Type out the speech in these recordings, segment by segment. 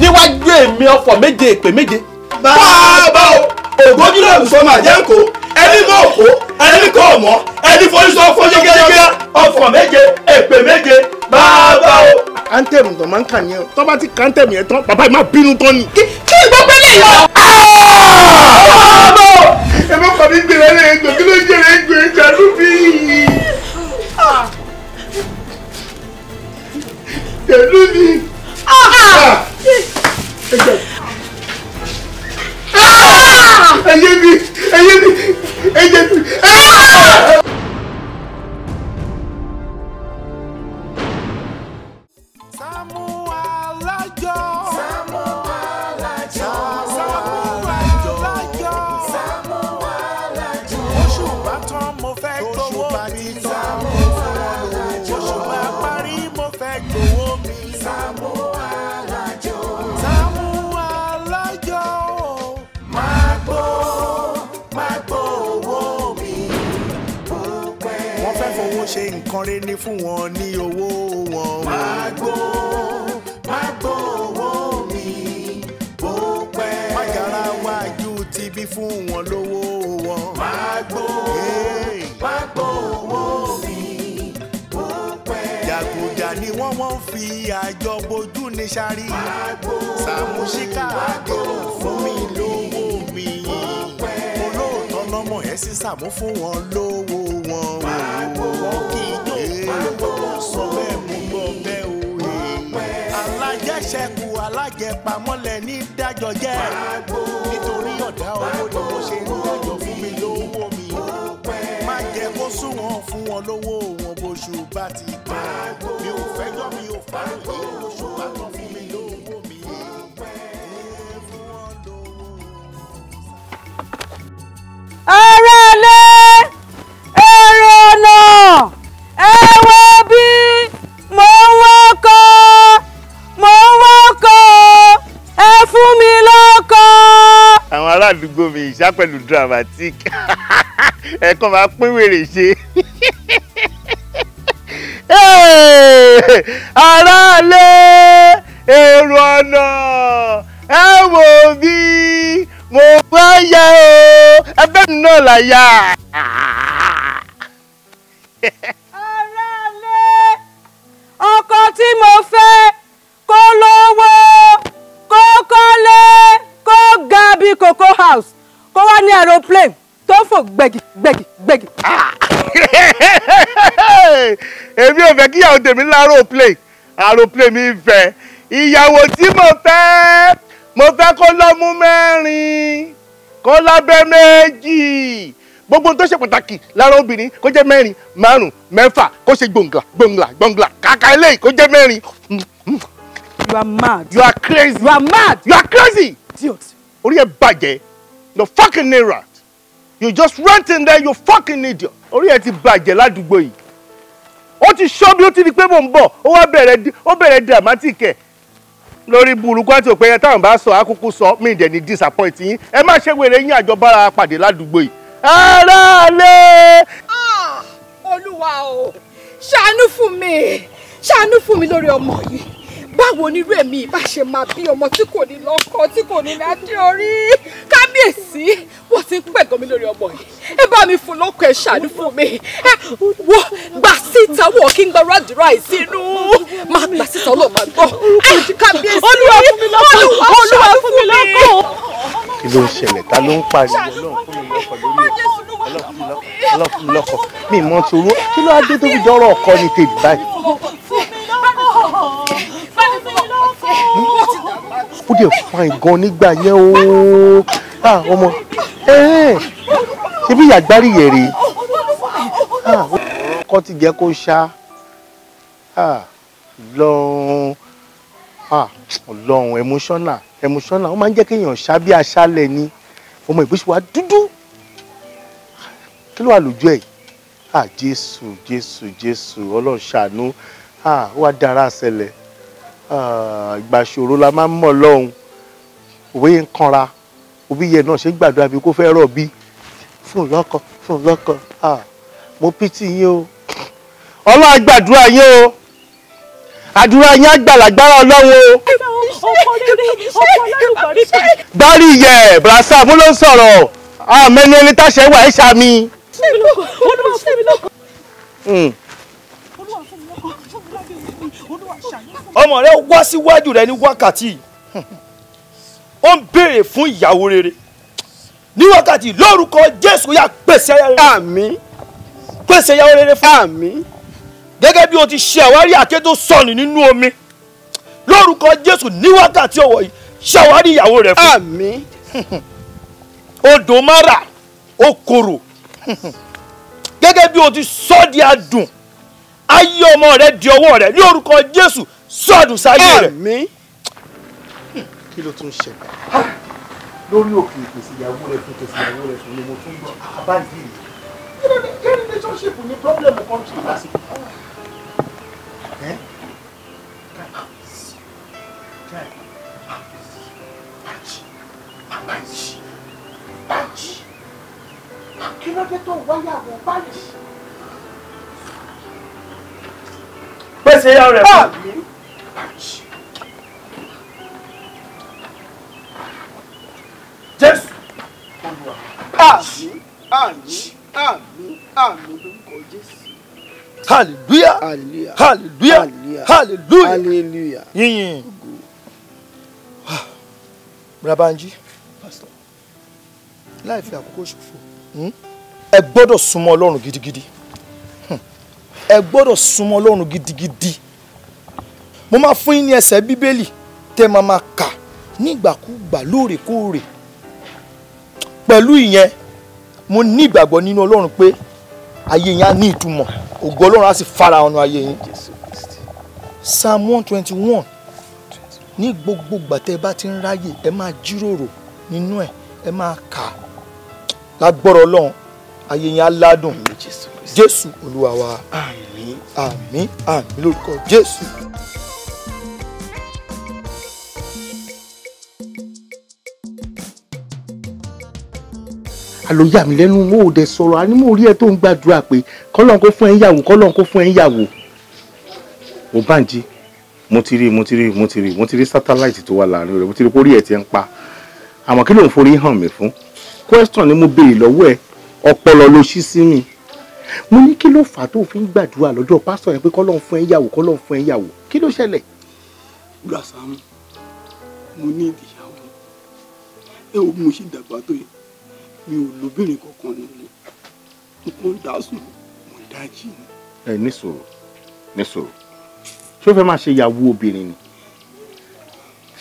Níwájú èmi ọ̀fọ̀ méje èpè méje. Bàbá o, ògbójúlẹ̀ sọ máa jẹ́ kó ẹni mọ̀ kó ẹni kò mọ̀ ẹni forísọ fọ́jọ́gẹ́gẹ́ ọ̀fọ̀ méje èpè méje bàbá o. Anthem tó máa ń kà yẹn tó bá ti kà anthem yẹn tán bàbá yìí máa bínú tán ni. Kí gbogbo eléyìí lọ. Bàbá o. Ẹ má pa mí gbèrè ẹgbẹ́ kí ló ń jèrè ẹgbẹ́ ìjànú bí. Pẹ̀lú mi. Ẹyẹ mi, ẹyẹ mi, ẹyẹ mi. Sàámú Alájọ. Sàámú Alájọ. Sàámú Alájọ. Sàámú Alájọ. Oṣù bá tán mo fẹ́ gbowó mi. Sàámú Alájọ. Oṣù bá parí mo fẹ́ gbowó mi. Sàámú Alájọ. Sàámú Alájọ. Máa gbó owó mi. Wọ́n fẹ́ fowó ṣe nǹkan rere ní fún wọn ní owó wọn. Máa gbó owó mi. Bó pẹ́. Mágara wájú ti bí fún wọn lówó wọn. Máa gbó owó mi. Bó pẹ́. Jàgùjà ni wọ́n fi àjọ bojú ní sáré. Sàámú Ṣíkà àdé fún mi lówó mi. Olóòótọ́ lọ́mọ ẹ̀ sí Sàámú fún wọn lówó wọn. Wọ́n kì í jó sọ bẹ́ẹ̀ mú gbọ́ bẹ́ẹ̀ o. Alájẹṣẹ́kù alájẹpamọ́lẹ̀ ní dájọ́ jẹ́. Nítorí ọ̀dá owó ni mo ṣe ń dájọ́ fún mi lówó mi. Má jẹ́ kó sún wọn fún wọn lówó wọn bóṣù bá ti tán. Mi ò fẹ́jọ́ mi ò fàròyé oṣù bá tán fún mi lówó mi. Aráalé, èrò ọ̀nà, ẹ wo bí mò ń wọ́kọ̀, mò ń wọ́kọ̀, ẹ fún mi lọ́kọ. Àwọn ará àdúgbò mi ìṣá pẹ̀lú dramatic ẹ̀kan máa pín wèrè ṣe. Aráalé, èrò ọ̀nà, ẹ wò bí mo fẹ́ yẹ o, ẹgbẹ́ mi náà là yá. Aráalé, ọkọ tí mo fẹ́ kó lówó, kó kọ́lé, kó ga bí Cocoa House, kó wá ní aeroplane tó fò gbẹ̀gì gbẹ̀gì gbẹ̀gì. Èmi ò fẹ́ kíyàwó tèmi ní aeroplane, aeroplane mi fẹ́. Ìyàwó tí mo fẹ́, mo fẹ́ kó lọ́mú mẹ́rin, kó lábẹ́ méjì. Gbogbo tó ṣe pàtàkì lára obìnrin kó jẹ́ mẹ́rin, márùn-ún, mẹ́fà, kó ṣe gbòǹgà gbòǹgà gbòǹgà kàkà eléyìí kó jẹ́ mẹ́rin. You are mad. You are crazy. You are mad. You are crazy. Idiot. Orí ẹ bàjẹ́. You fucking idiot. You just ranting there, you fucking idiot. Orí ẹ ti bàjẹ́ ládùúgbò yìí. Ó ti ṣọ́ bí ó ti di pé mò ń bọ̀, ó wá bẹ̀rẹ̀ ó bẹ̀rẹ̀ dramatic ẹ̀. Lórí burúkú àti òpin yẹn táwọn bá sọ akúkú sọ mí dẹ̀ ní disappoint yín. Ẹ má ṣe wèrè yín àjọ bára pàdé ládùúgbò yìí. Aráalé. Olúwa o, ṣàánú fún mi, ṣàánú fún mi lórí ọmọ yìí. Báwo nírú èmi ìbá ṣe máa bí ọmọ tí kò ní lọ́kọ, tí kò ní ládé orí? Kábíyèsí, wọ́n ti ń pẹ̀gàn mi lórí ọmọ yìí. Ẹ bá mi fún lọ́kọ, ẹ ṣàánú fún mi. Ẹ wọ gbà síta wọ̀ kí n gba rádìrá ìsínú. Má gbà síta ọlọ́ọ̀ máa gbọ́. Kábíyèsí, Olúwa fún mi lọ́kọ, Olúwa fún mi lọ́kọ. Kí ló ń ṣẹlẹ̀? Ta ló ń pariwo? Ọlọ́run fún mi lọ́kọ lórí Ọlọ́run fún mi lọ́kọ. Mi mọ̀ toró. Kí ló á dé tó fi jọ́rọ̀ ọkọ ni tèmi báyìí? Ó dẹ̀ fine gan nígbà yẹn o. Ọmọ ṣe bí ìyàgbárí yẹ̀ rèé. Ọkọ ti jẹ́ kó ṣá. Ọlọ́run, Ọlọ́run, emotional, emotional. Ó máa ń jẹ́ kéèyàn ṣá bí aṣálẹ̀ ni. Ọmọ ìbísí wa dúdú. Kí ló wà lójú ẹ̀? Jésù, Jésù, Jésù, Ọlọ́run ṣàánú. Ó wá dára ṣẹlẹ̀. Ìgbà ṣòro la máa ń mọ̀ lọ́hùn. Òwe yẹn ń kanra. Òbí yẹn náà ṣe ń gbàdúrà bí kò fẹ́ rọ̀ bí. Fún lọ́kọ, fún lọ́kọ. Mo pity yín o. Ọlọ́run á gbàdúrà yín o. Àdúrà yín àgbàlagbára Ọlọ́run o. Ọkọ rere, ọkọ alálùbáríkà. Dárí yẹ, Brasa mú ló ń sọ̀rọ̀. Àmọ́ ẹni táṣẹ wà ẹ̀ ṣàmì. Olúwa fún mi lọ́kọ. Ọmọ rẹ wá síwájú rẹ ní wákàtí, ó ń béèrè fún ìyàwó rere ní wákàtí lórúkọ Jésù yá pèsè ìyàwó rere. Àmín. Pèsè ìyàwó rere fún. Àmín. Gẹ́gẹ́ bí o ti ṣe àwárí àké tó sọnù nínú omi lórúkọ Jésù ní wákàtí ọ̀wọ̀ yìí ṣàwárí ìyàwó rẹ fún. Àmín. Odò Mara ó korò, gẹ́gẹ́ bí o ti sọ di adùn, ayé ọmọ rẹ di ọwọ́ rẹ ní orúkọ Jésù sọ́ọ̀dù sáyé rẹ. Àmín. Kí ló tún ṣẹlẹ̀ lórí òkè ìpèsè ìyàwó rẹ fún pèsè ìyàwó rẹ fún ni mo tún gbọ́ àbáyé rẹ. Kí ló dé kí relationship ní problem country lásìkò. Kí ló dé tó wáyàwó báyìí? Pèsè ìyàwó rẹ fún. Àmín. Jésù. Àmín. Àmín. Àmín. Àmín lórúkọ Jésù. Hallelujah. Hallelujah. Hallelujah. Hallelujah. Hallelujah. Yìnyín. Rabanji, pastor, láì fi àkókò ṣòfò, ẹ gbọ́dọ̀ súnmọ́ Ọlọ́run gidigidi. Ẹ gbọ́dọ̀ súnmọ́ Ọlọ́run gidigidi. Mo máa fún yín ní ẹsẹ̀ Bíbélì tẹ́ máa máa kà nígbàkúgbà lóòrèkóòrè. Pẹ̀lú ìyẹn, mo ní ìgbàgbọ́ nínú Ọlọ́run pé ayé yín á ní ìtumọ̀, ògo Ọlọ́run á sì farahàn nínú ayé yín. Psalm 121, ní gbogbo ìgbà tẹ́ bá ti ń ráyè ẹ máa jíròrò nínú ẹ̀, ẹ máa kà á. Lágbọ́rọ̀ Ọlọ́run, ayé yín á ládùn. Jésù Olúwa wa. Àmín. Àmín, àmín lórúkọ Jésù. Àlọ́ yà mí lẹ́nu, ó dẹ̀ sọ̀rọ̀, a ní mò ń rí ẹ tó ń gbàdúrà pé kọ́lọ́n kó fún ẹ ń yàwó, kọ́lọ́n kó fún ẹ ń yàwó. Mo Bánjí, mo ti rí mo ti rí mo ti rí mo ti rí sátáláìtì tó wà láàrin rẹ̀, mo ti rí pórí ẹ̀ ti ń pa. Àmọ́ kí ló ń forí hàn mí fún? Question ni mo béèrè lọ́wọ́ ẹ, ọpọlọ ló ṣí sí mi. Mo ní kí ló fà á tó fi ń gbàdúrà lọ́dọ̀ pásítọ̀ yẹn pé kọ́lọ́n fún ẹ ń yàwó, kọ́lọ́n fún ẹ ń yàwó? Kí ló ṣẹlẹ̀? Gbàsámù, mo ní ìdíyàwó. Ẹ wo bí mo ṣe dàgbà tó yìí, mi ò lóbìnrin kankan nílé. Mo kàn ń dá sùn, mo ń dá jí ni. Ẹ ní sùúrù, ní sùúrù. Ṣé o fẹ́ máa ṣe ìyàwó obìnrin ni?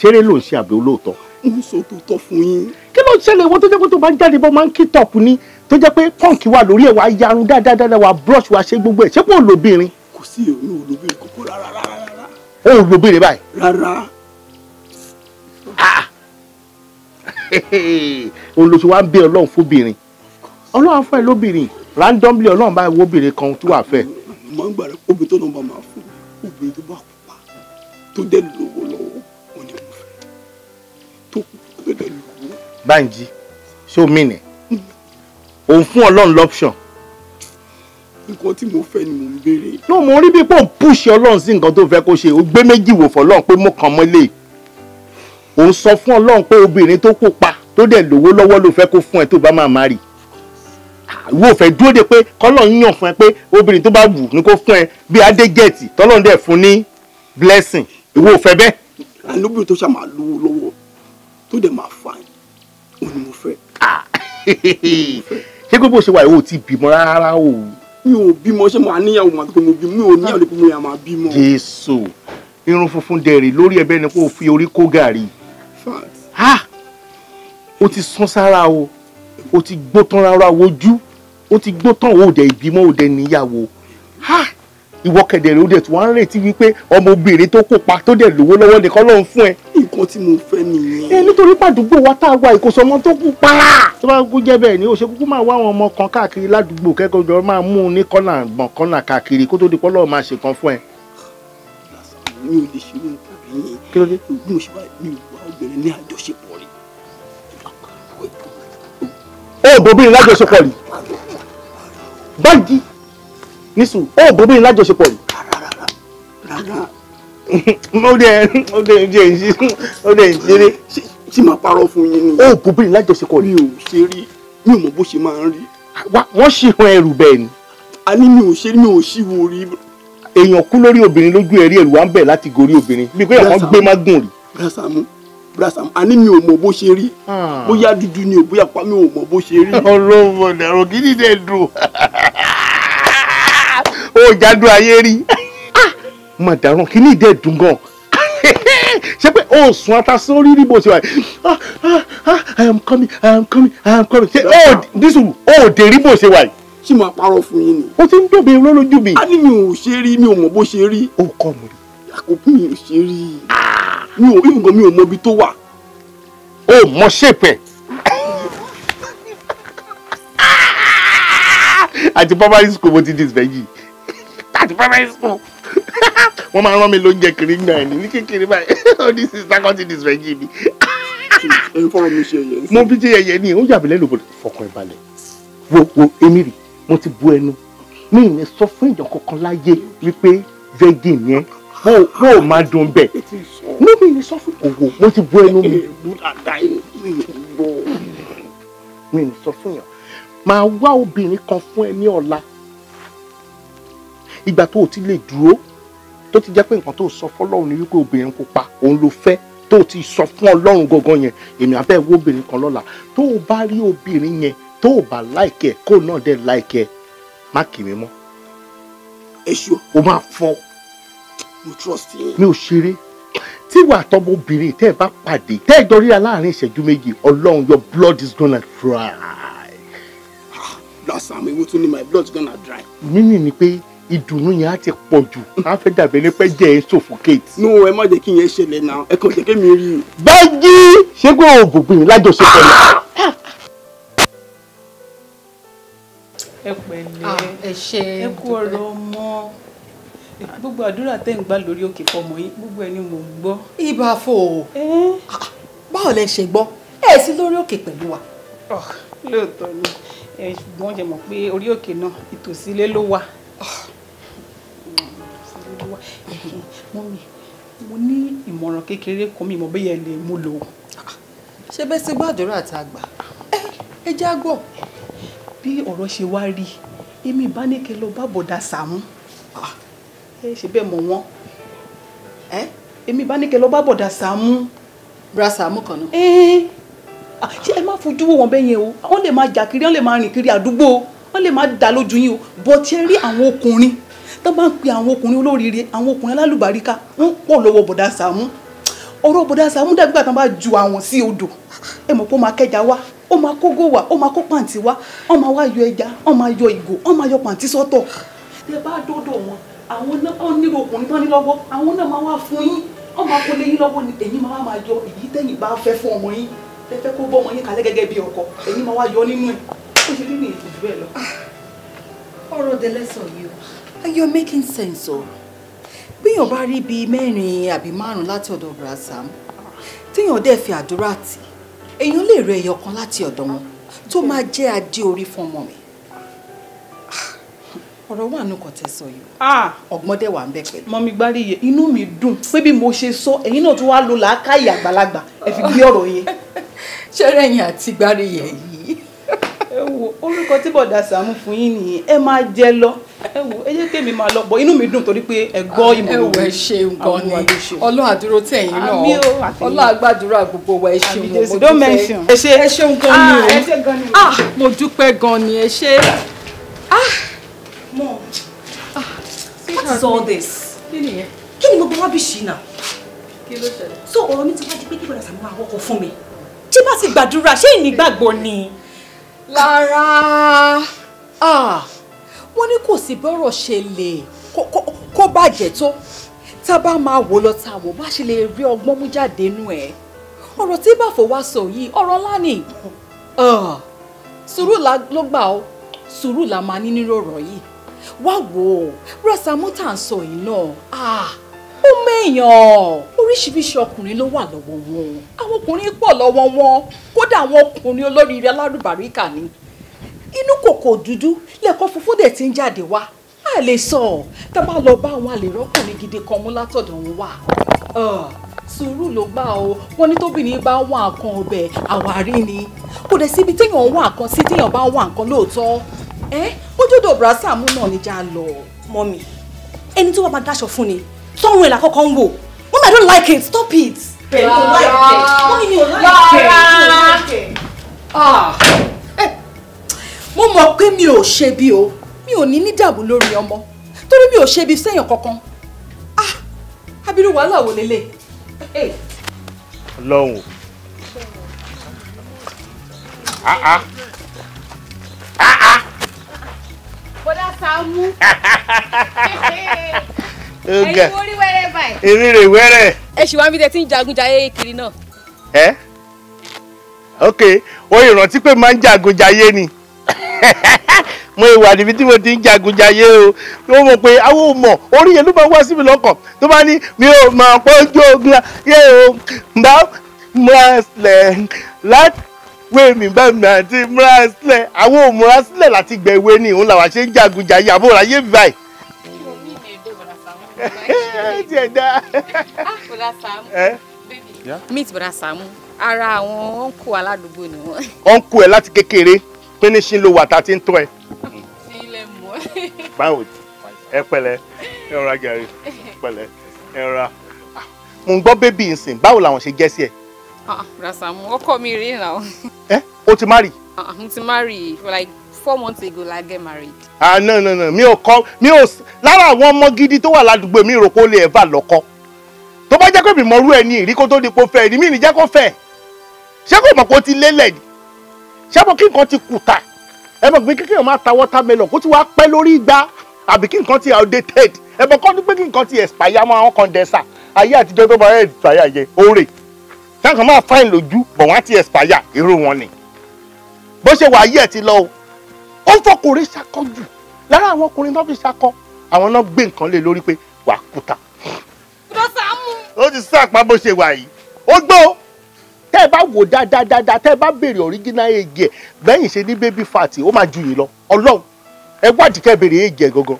Ṣeré ló ń ṣe àbí olóòótọ́? Mo ń sọ tòótọ́ fún yín. Kí ló ń ṣẹlẹ̀ ìwọ tó jẹ́ pé tó bá ń jáde bọ́ máa ń kí tọ̀pù ni, tó jẹ́ pé pọ́ǹkì wà lórí ẹ̀, wàá yarun dáadáa, wàá brush, wàá ṣe gbogbo ẹ̀. Ṣé kò lóbìnrin? Kò sí, èmi ò lóbìnrin kankan rárá rárá rárá. O ò lóbìnrin báyìí? Rárá. Òun ló ṣe wá ń bẹ Ọlọ́run fóbìnrin. Ọlọ́run fún ẹ lóbìnrin. Randomly Ọlọ́run bá wo obìnrin kan tó wà fẹ́. Mo máa ń gbàdúrà obìnrin tó náà bá máa fún mi, obìnrin tó bá pupa tó dẹ̀ lówó lọ́wọ́, òun ni mo fẹ́. Tó pupa tó dẹ̀ lówó. Bánjí, ṣé o mìnì? Òun fún Ọlọ́run lọ́pṣọ̀n. Nǹkan tí mo fẹ́ ni mò ń béèrè. No, mo rí bí pé òun pùṣì Ọlọ́run sí nǹkan tó fẹ́ kó ṣe. O gbé méjì wò fọlọ́run pé mo kàn mọ́ lé. Òun sọ fún Ọlọ́run pé obìnrin tó pupa tó dẹ̀ lówó lọ́wọ́ ló fẹ́ kó fún ẹ tó bá máa má rì. Ìwọ fẹ́ dúró de pé kọ́lọ́run yàn fún ẹ pé obìnrin tó bá wù ní kó fún ẹ bí Adégẹ̀tì tọ́lọ́run dẹ̀ fún ní blessing. Ìwọ fẹ́ bẹ́ẹ̀. Àlóbìnrin tó ṣáà máa lówó lọ́wọ́ tó dẹ̀ máa fà òun ni mo fẹ́. Ṣé pé bó ṣe wà ìwọ ò ti bímọ rárá o? Mi ò bímọ, ṣé mo àníyàwó màá tó pé mo bímọ, mi ò níyàwó pé mo yà máa bímọ. Jésù, irun funfun dẹ̀rẹ̀ lórí ẹbẹ̀ ni kò fi orí kó gàrí. O ti sán sára o, o ti gbó tán rárá wojú, o ti gbó tán o dẹ̀ ìbímọ o dẹ̀ níyàwó. Ìwọ kẹ̀dẹ̀rẹ̀ o dẹ̀ tí wọ́n ń retí wípé ọmọbìnrin tó kópa tó dẹ̀ lówó lọ́wọ́ nìkan ló ń fún ẹ. Nǹkan tí mo fẹ́ nìyẹn. Ẹ nítorí pàdúgbò wa tá a wà ìkóso ọmọ tó kópa. Tó bá kú jẹ́ bẹ́ẹ̀ ni o ṣe kúkú máa wá àwọn ọmọ kan káàkiri ládùúgbò kẹ́kọ̀ọ́ jọ máa mú un ní kọ́nà gbọ̀n kọ́nà káàkiri kó tó di pọ́lọ́ máa ṣe kan fún ẹ. Mi ò lè ṣe irú nǹkan bí yẹn. Kí ló dé? Bí mo ṣe bá mi ò wá obìnrin ní àjọṣepọ̀ rí. O ò bóbìnrin lájọṣepọ̀ rí. Bánjí nísù, o ò bóbìnrin lájọṣepọ̀ rí. Rárá. Ó dẹ̀ ó dẹ̀ ó dẹ̀ ń ṣeré. Ṣé máa parọ́ fún yín ni? Ó bóbìnrin lájọṣepọ̀ rí. Mi ò ṣe rí, mi ò mọ bó ṣe máa ń rí. Wọ́n ṣì hàn ẹrù bẹ́ẹ̀ ni. A ní mi ò ṣe rí, mi ò ṣì wo rí. Èèyàn kú lórí obìnrin lójú ẹ̀rí, ẹ̀rù wa ń bẹ̀ láti gorí obìnrin bí pé èèyàn kan gbé má gùn rí. Bùrọ̀sàmù, Bùrọ̀sàmù, a ní mi ò mọ bó ṣe rí. Bóyá dúdú ni o, bóyá pa, mi ò mọ bó ṣe rí. Ọlọ́mọ ẹ̀rọ gidi dẹ̀ dùn. Ó jádùn ayé rí. Mà dáràn, kí ní ìdẹ́ dùn gan. Ṣé pé o sùn ata sórí rí bó ṣe wà? I am coming, I am coming, I am coming. Ṣé o dísù o dé rí bó ṣe wà yìí? Ṣé máa parọ́ fún yín ni? Ó ti ń dòbí lójú mi. A ní mi ò ṣe rí, mi ò mọ bó ṣe rí. Ó kọ́ mi rí. Àkókò mi ò ṣe rí. Mi ò even gan, mi ò mọ ibi tó wà. O mọ ṣèpẹ̀. Àti primary school mo ti disvirgin. Àti primary school. Wọ́n máa ń rán mi lóúnjẹ kiri gbà ẹ̀ ní kékeré báyìí. Ó ní sísá kan ti disvirgin mi. Ẹ ń fọ́rọ̀ mi ṣe ẹ̀yẹ. Mo fi ṣe ẹ̀yẹ ni, ó yà mí lẹ́nu bọ̀dọ̀. Fọkàn ẹ balẹ̀. Wo wo èmi rì, mo ti bu ẹnu. Mi ì ní sọ fún èèyàn kankan láyé wípé virgin yẹn bó o máa dùn bẹ́ẹ̀. Ní mi ní sọ fún òwò, mo ti bu ẹnu mi. Mi ní sọ fún yàn. Màá wá obìnrin kan fún ẹ ní ọ̀la. Ìgbà tó o ti lè dúró, tó ti jẹ́ pé nǹkan tó sọ fọ́lọ́run ni wípé obìnrin pupa òun ló fẹ́, tó o ti sọ fún Ọlọ́run gangan yẹn, èmi àbẹ́ wo obìnrin kan lọ́la. Tó o bá rí obìnrin yẹn, tó o bá láìkẹ́, kó o náà dẹ̀ láìkẹ́, má kì mí mọ́. Ẹ ṣọ́. O máa fọ́. Mo trust yín. Mi ò ṣeré. Tí wàá tọ́mọ obìnrin tẹ́ ẹ bá pàdé, tẹ́ ẹ jọ ríra láàrin ìṣẹ́jú méjì, Ọlọ́run, your blood is gonna dry. Last time, ewu tún ní my blood is gonna dry. Mímì ni pé ìdùnnú yẹn á ti pọ̀ jù, á fẹ́ dàbí ẹni pé jẹ́ ẹ suffocate. No, ẹ má jẹ́ kí yẹn ṣẹlẹ̀ náà, ẹ kàn jẹ́ kí mi rí i. Báyìí ṣé pé o bòbìnrin lájọṣepọ̀ ni? Ẹ pẹ̀lẹ́, ẹ ṣé, ẹ kú ọ̀rọ̀ ọmọ. Gbogbo àdúrà tẹ́ ń gbà lórí òkè fọmọ yín, gbogbo ẹni mò ń gbọ́. Ibà fò, báwo lẹ ṣe gbọ́? Ẹ sí lórí òkè pẹ̀lú wa. Lóòótọ́ ni, ṣùgbọ́n ṣe mọ̀ pé orí òkè náà ìtòsí ilé ló wà. Mọ́mì, mo ní ìmọ̀ràn kékeré kan, mi mọ̀ bóyá ẹ lè mú lò. Ṣé bẹ́ẹ̀ ṣe gbàdúrà tá a gbà? Ẹ já gbọ́. Bí ọ̀rọ̀ ṣe wá rí, èmi bá ní kẹ́ lọ bá bọ̀dà Sàámú. Ẹ ṣe bẹ́ẹ̀ mọ̀ wọ́n. Èmi bá ní kẹ́ lọ bá bọ̀dà Sàámú. Bra Sàámú kan náà. Ṣé ẹ má fojú wò wọ́n bẹ́ẹ̀ yẹn o? Wọ́n lè máa jà kiri, wọ́n lè máa rìn kiri àdúgbò, wọ́n lè máa dà lójú yín o. Bọ́ tí ẹ rí àwọn ọkùnrin tó bá ń pe àwọn ọkùnrin olóríire, àwọn ọkùnrin alálùbáríkà, wọ́n pọ̀ lọ́wọ́ bọ̀dà Sàámú. Ọ̀rọ̀ bọ̀dà Sàámú dàbí ìgbà tí wọ́n bá ju àwọn sí odò. Ẹ mọ̀ pé ó máa kẹja wá, ó máa kógó wá, ó máa kó pàǹtí wá, wọ́n máa wá yọ ẹja, wọ́n máa yọ ìgò, wọ́n máa yọ pàǹtí sọ́tọ̀. Tẹ bá dọ́dọ̀ wọn, àwọn náà nílò ọkùnrin tán ní lọ́wọ́, àwọn náà máa wá fún yín, wọ́n máa kó lé yín lọ́wọ́ ni, ẹ̀yin máa wá máa yọ èyí tẹ́yìn bá fẹ́ fún ọmọ yín, tẹ́ fẹ́ kó bọ́ ọmọ yín kalẹ̀ gẹ́gẹ́ bí ọkọ, ẹ̀yin máa wá yọ nínú ẹ̀. Ó ṣe rí ní ìtòjú bẹ́ẹ̀ lọ. Ọ̀rọ̀ dẹ́lẹ́sọ̀ yìí o, and you're making sense o. Bíyàn bá rí bíi mẹ́rin àbí márùn-ún láti ọ̀dọ̀ Bra Sàámú, tíyàn dẹ̀ fi àdúrà tì, èèyàn lè rẹ ẹyọ kan láti ọ̀dọ̀ wọn tó máa jẹ́ adé orí fún ọmọ mi. Ọ̀rọ̀ wà nù kàn tẹ́ sọ yìí o, ọgbọ́n dẹ̀ wà ń bẹ pẹ̀lú. Mọ́mí Gbáríyè, inú mi dùn pé bí mo ṣe sọ, ẹ̀yin náà tún wá lo làákàyè àgbàlagbà, ẹ fi gbé ọ̀rọ̀ yẹn. Ṣẹ́rẹ̀yìn àti Gbáríyè yìí. Ẹ wo orúkọ tí bọ̀dà Sàámú fún yín nìyẹn, ẹ máa jẹ lọ. Ẹ wo, ẹ jẹ́ kémi máa lọ bọ̀, inú mi dùn torí pé ẹ gbọ́ ìmọ̀ràn. Ẹ wo, ẹ ṣeun gan ni, Ọlọ́run àdúró tẹ̀yìn náà, Ọlọ́run àgbàdúrà gbogbo wa, ẹ ṣeun, mo dúpẹ́. Ẹ ṣeun gan ni o, mo dúpẹ́ gan ni, ẹ ṣé. Mom, what is all this? Kí ni gbogbo rubbish yìí náà? So ọ̀rọ̀ mi ti wá di pé kí bọ̀dà Sàámú máa wọ́kọ̀ fún mi. Ṣé bá ti gbàdúrà, ṣé ìnígbàgbọ́ ni? Lára, wọ́n ní kò sí bọ́rọ̀ ṣe lè kó bàjẹ́ tó, tá a bá máa wò lọ tá a wò bá ṣe lè rí ọgbọ́n mú jáde nú ẹ̀. Ọ̀rọ̀ tí bàfọ̀ wá sọ yìí, ọ̀rọ̀ ńlá ni. Sùúrù ló gbà ó, sùúrù la máa ní nírò ọ̀rọ̀ yìí. Wá wò ó, Bra Sàámú tá à ń sọ yìí náà, ó mẹ́yàn. Oríṣiríṣi ọkùnrin ló wà lọ́wọ́ wọn. Àwọn ọkùnrin pọ̀ lọ́wọ́ wọn. Kódà àwọn ọkùnrin olóríire alárùbáríkà ni. Inú kòkò dúdú lẹ́kọ̀ọ́ funfun dẹ̀ ti ń jáde wá. A lè sọ tá a bá lọ bá àwọn àlèrọ́kùnrin gidi kan mú látọ̀dọ̀ wọn wá. Sùúrù ló gbà o, wọn ní tóbìnrin bá wà nǹkan ọbẹ̀ àwárí ni. Kò dẹ̀ síbi téèyàn ń wà nǹkan sí téèyàn bá ń wà nǹkan lóòótọ́. Ojúdò Bùrà Sàámú náà ní já lọ. Mọ́mì, ẹni tó bá máa dáṣọ fún ni tọrùn ẹ̀ lákọ́kọ́ ń wò. Mọ́mì, I don't like it, stop it. Mi ò like it. Mọ́mì, mi ò like it. Mo mọ̀ pé mi ò ṣe bí o, mi ò ní dààmú lórí ọmọ torí mi ò ṣe bí sẹ́yìn kankan. Abiru wàhálà wò lélẹ̀. Ọlọ́run o. Bọ́dá Sàámú. Ẹ̀yin orí wẹ́rẹ́ báyìí. Èmi rè wẹ́rẹ́. Ẹ ṣì wá ń bí tẹ tí ń jagun jayé kiri náà. Ẹ ok, o ìrántí pé máa ń jagun jayé ni. Mo ìwà níbi tí mo ti ń jagun jayé o. Ó mọ̀ pé àwọn ò mọ̀ orí yẹn ló máa wá sí mi lọ́kàn tó bá ní mi ò mọ̀ pé ojú ogun ayé o bá múra sílẹ̀ láti wé mi bá mi àti múra sílẹ̀. Àwọn ò múra sílẹ̀ láti gbẹ̀wé ni òun làwa ṣe ń jagun jayé àbúrò ayé mi báyìí. Meet Bọ́dá Sàámú, ara àwọn ọ̀nkù aládùúgbò ni wọ́n. Ọ̀nkù ẹ̀ láti kékeré pínísín ló wà tá a ti ń tọ́ ẹ. Báwo ẹ pẹ̀lẹ́, ẹ rọra gàrí, pẹ̀lẹ́, ẹ rọra. Mo ń gbọ́ bébì nsìn, báwo làwọn ṣe jẹ́ sí ẹ? Bọ́dá Sàámú, ọkọ mi rí náà. Ẹ o ti marry? Mo ti marry for like 4 months ago la get married. Ah no no no, mi ò kọ́, mi ò lára àwọn ọmọ gidi tó wà ládùúgbò mi rò pé ó lè ẹ̀fà lọ́kọ. Tó bá jẹ́ pé mi mọ̀rú ẹ ní ìrí kó tó di pé ó fẹ́ ẹni, mi ní jẹ́ kó fẹ́. Ṣé kò mọ̀ pé ó ti lélẹ̀ ni? Ṣé mo kí nǹkan ti kùtà? Ẹ mọ̀ pé kékeré máa ta watermelon kó ti wá pẹ́ lórí igbá àbí kí nǹkan ti outdated. Ẹ mọ̀ kọ́ ní pé kí nǹkan ti expire mọ́ àwọn condenser. Ayé àtijọ́ tó bá expire yẹ oore. Táwọn máa fine lójú bọ̀ wọ́n á ti expire irú wọn ni. Bó ṣe wà ayé ẹ̀ ti lọ o. Ó ń fọkùnrin ṣakọ jù. Lára àwọn ọkùnrin tó fi ṣakọ, àwọn náà gbé nǹkan lé lórí pé wà á kùtà. Ó ti sàpá bó ṣe wà yìí. Ó gbọ́ tẹ́ ẹ bá wò dáadáa tẹ́ ẹ bá béèrè original age ẹ̀ bẹ́yìn ṣe ní baby fat ó máa ju yìí lọ. Ọlọ́run ẹ wádìí kẹ́ béèrè age ẹ̀ gangan.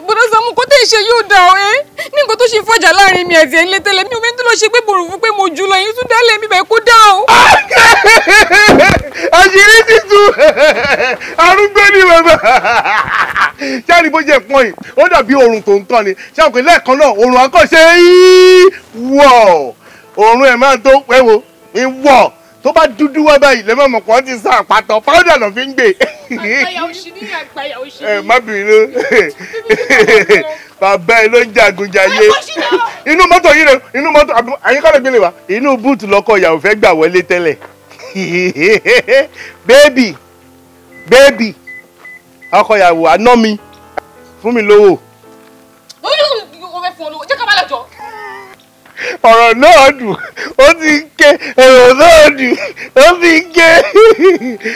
Bọ́dá Sàámú, kó tẹ̀ ṣe yóò dà ọ́ ẹ́ ní nǹkan tó ṣe fàjà láàrin mi àti ẹ̀ńlẹ́ tẹ́lẹ̀ mi ò mẹ́ni tó lọ ṣe pé bòrò fún pé mo jù lọ yín tún dálẹ̀ mi bẹ́ẹ̀ kó dá o. Àṣírí ti tú arúgbó ni bàbá. Ṣáà ní bó ṣe pọ́n yìí ó dàbí oòrùn tó ń tán ni ṣáà pé lẹ́ẹ̀kan náà oòrùn àkànṣe wọ̀ oòrùn ẹ̀ máa tó wẹ́wò wọ̀ tó bá dúdú wá báyìí lẹ́mọ̀ mọ̀ pọ́n ti sá àpàtàn powder ló fi ń gbé. Àgbàyà òṣì ní àgbàyà òṣì ní. Ẹ má bínú bàbá ẹ ló ń jagun jayé inú mọ́tò yìí rẹ inú mọ́tò àyíká lè gbélé wa inú búùtù lọ́kọ̀ ìyàwó fẹ́ gbà wọlé tẹ́lẹ̀. Bébì bébì ọkọ ìyàwó àná mi fún mi lówó. Ọ̀rọ̀ náà dùn ó ti ń ké, ọ̀rọ̀ náà dùn ó ti ń ké.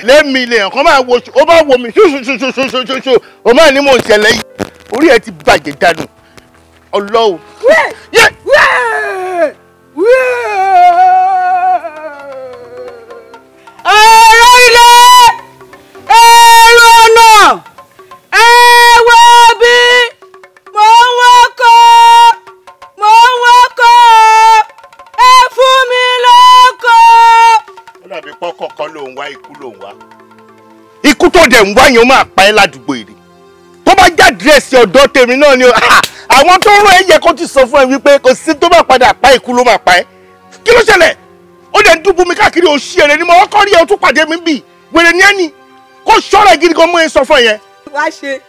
Lẹ́mi ilé ẹ̀kọ́ máa wo ó bá wo mi ṣoṣoṣoṣoṣoṣo ó máa ní mò ń ṣẹlẹ̀ yìí orí ẹ ti bàjẹ́ dànù Ọlọ́run. Èrò ilé, èrò ọ̀nà, ẹ wo bí mò ń wọ́kọ̀, mò ń wọ́kọ̀, ẹ fún mi lọ́kọ̀. Ó dàbí pọ́kọ̀ kan ló ń wá ikú ló ń wá. Ikú tó dẹ̀ ń wá yẹn ó máa pa ẹ́ ládùúgbò èrè. Tó bá já dírẹ́sì ọ̀dọ́ tèmi náà ni àwọn tó rán ẹ yẹ kó ti sọ fún ẹ wípé kò sí tó bá padà pa ikú ló máa pa ẹ́. Kí ló ṣẹlẹ̀? Ó dẹ̀ ń dúbú mi káàkiri òṣì èrè ni mo kọ́ rí ẹ o tún pàdé mi bì wèrè ní ẹni kó ṣọ́ra gidi gan mú ẹ sọ fún ẹ yẹn. Wá ṣe.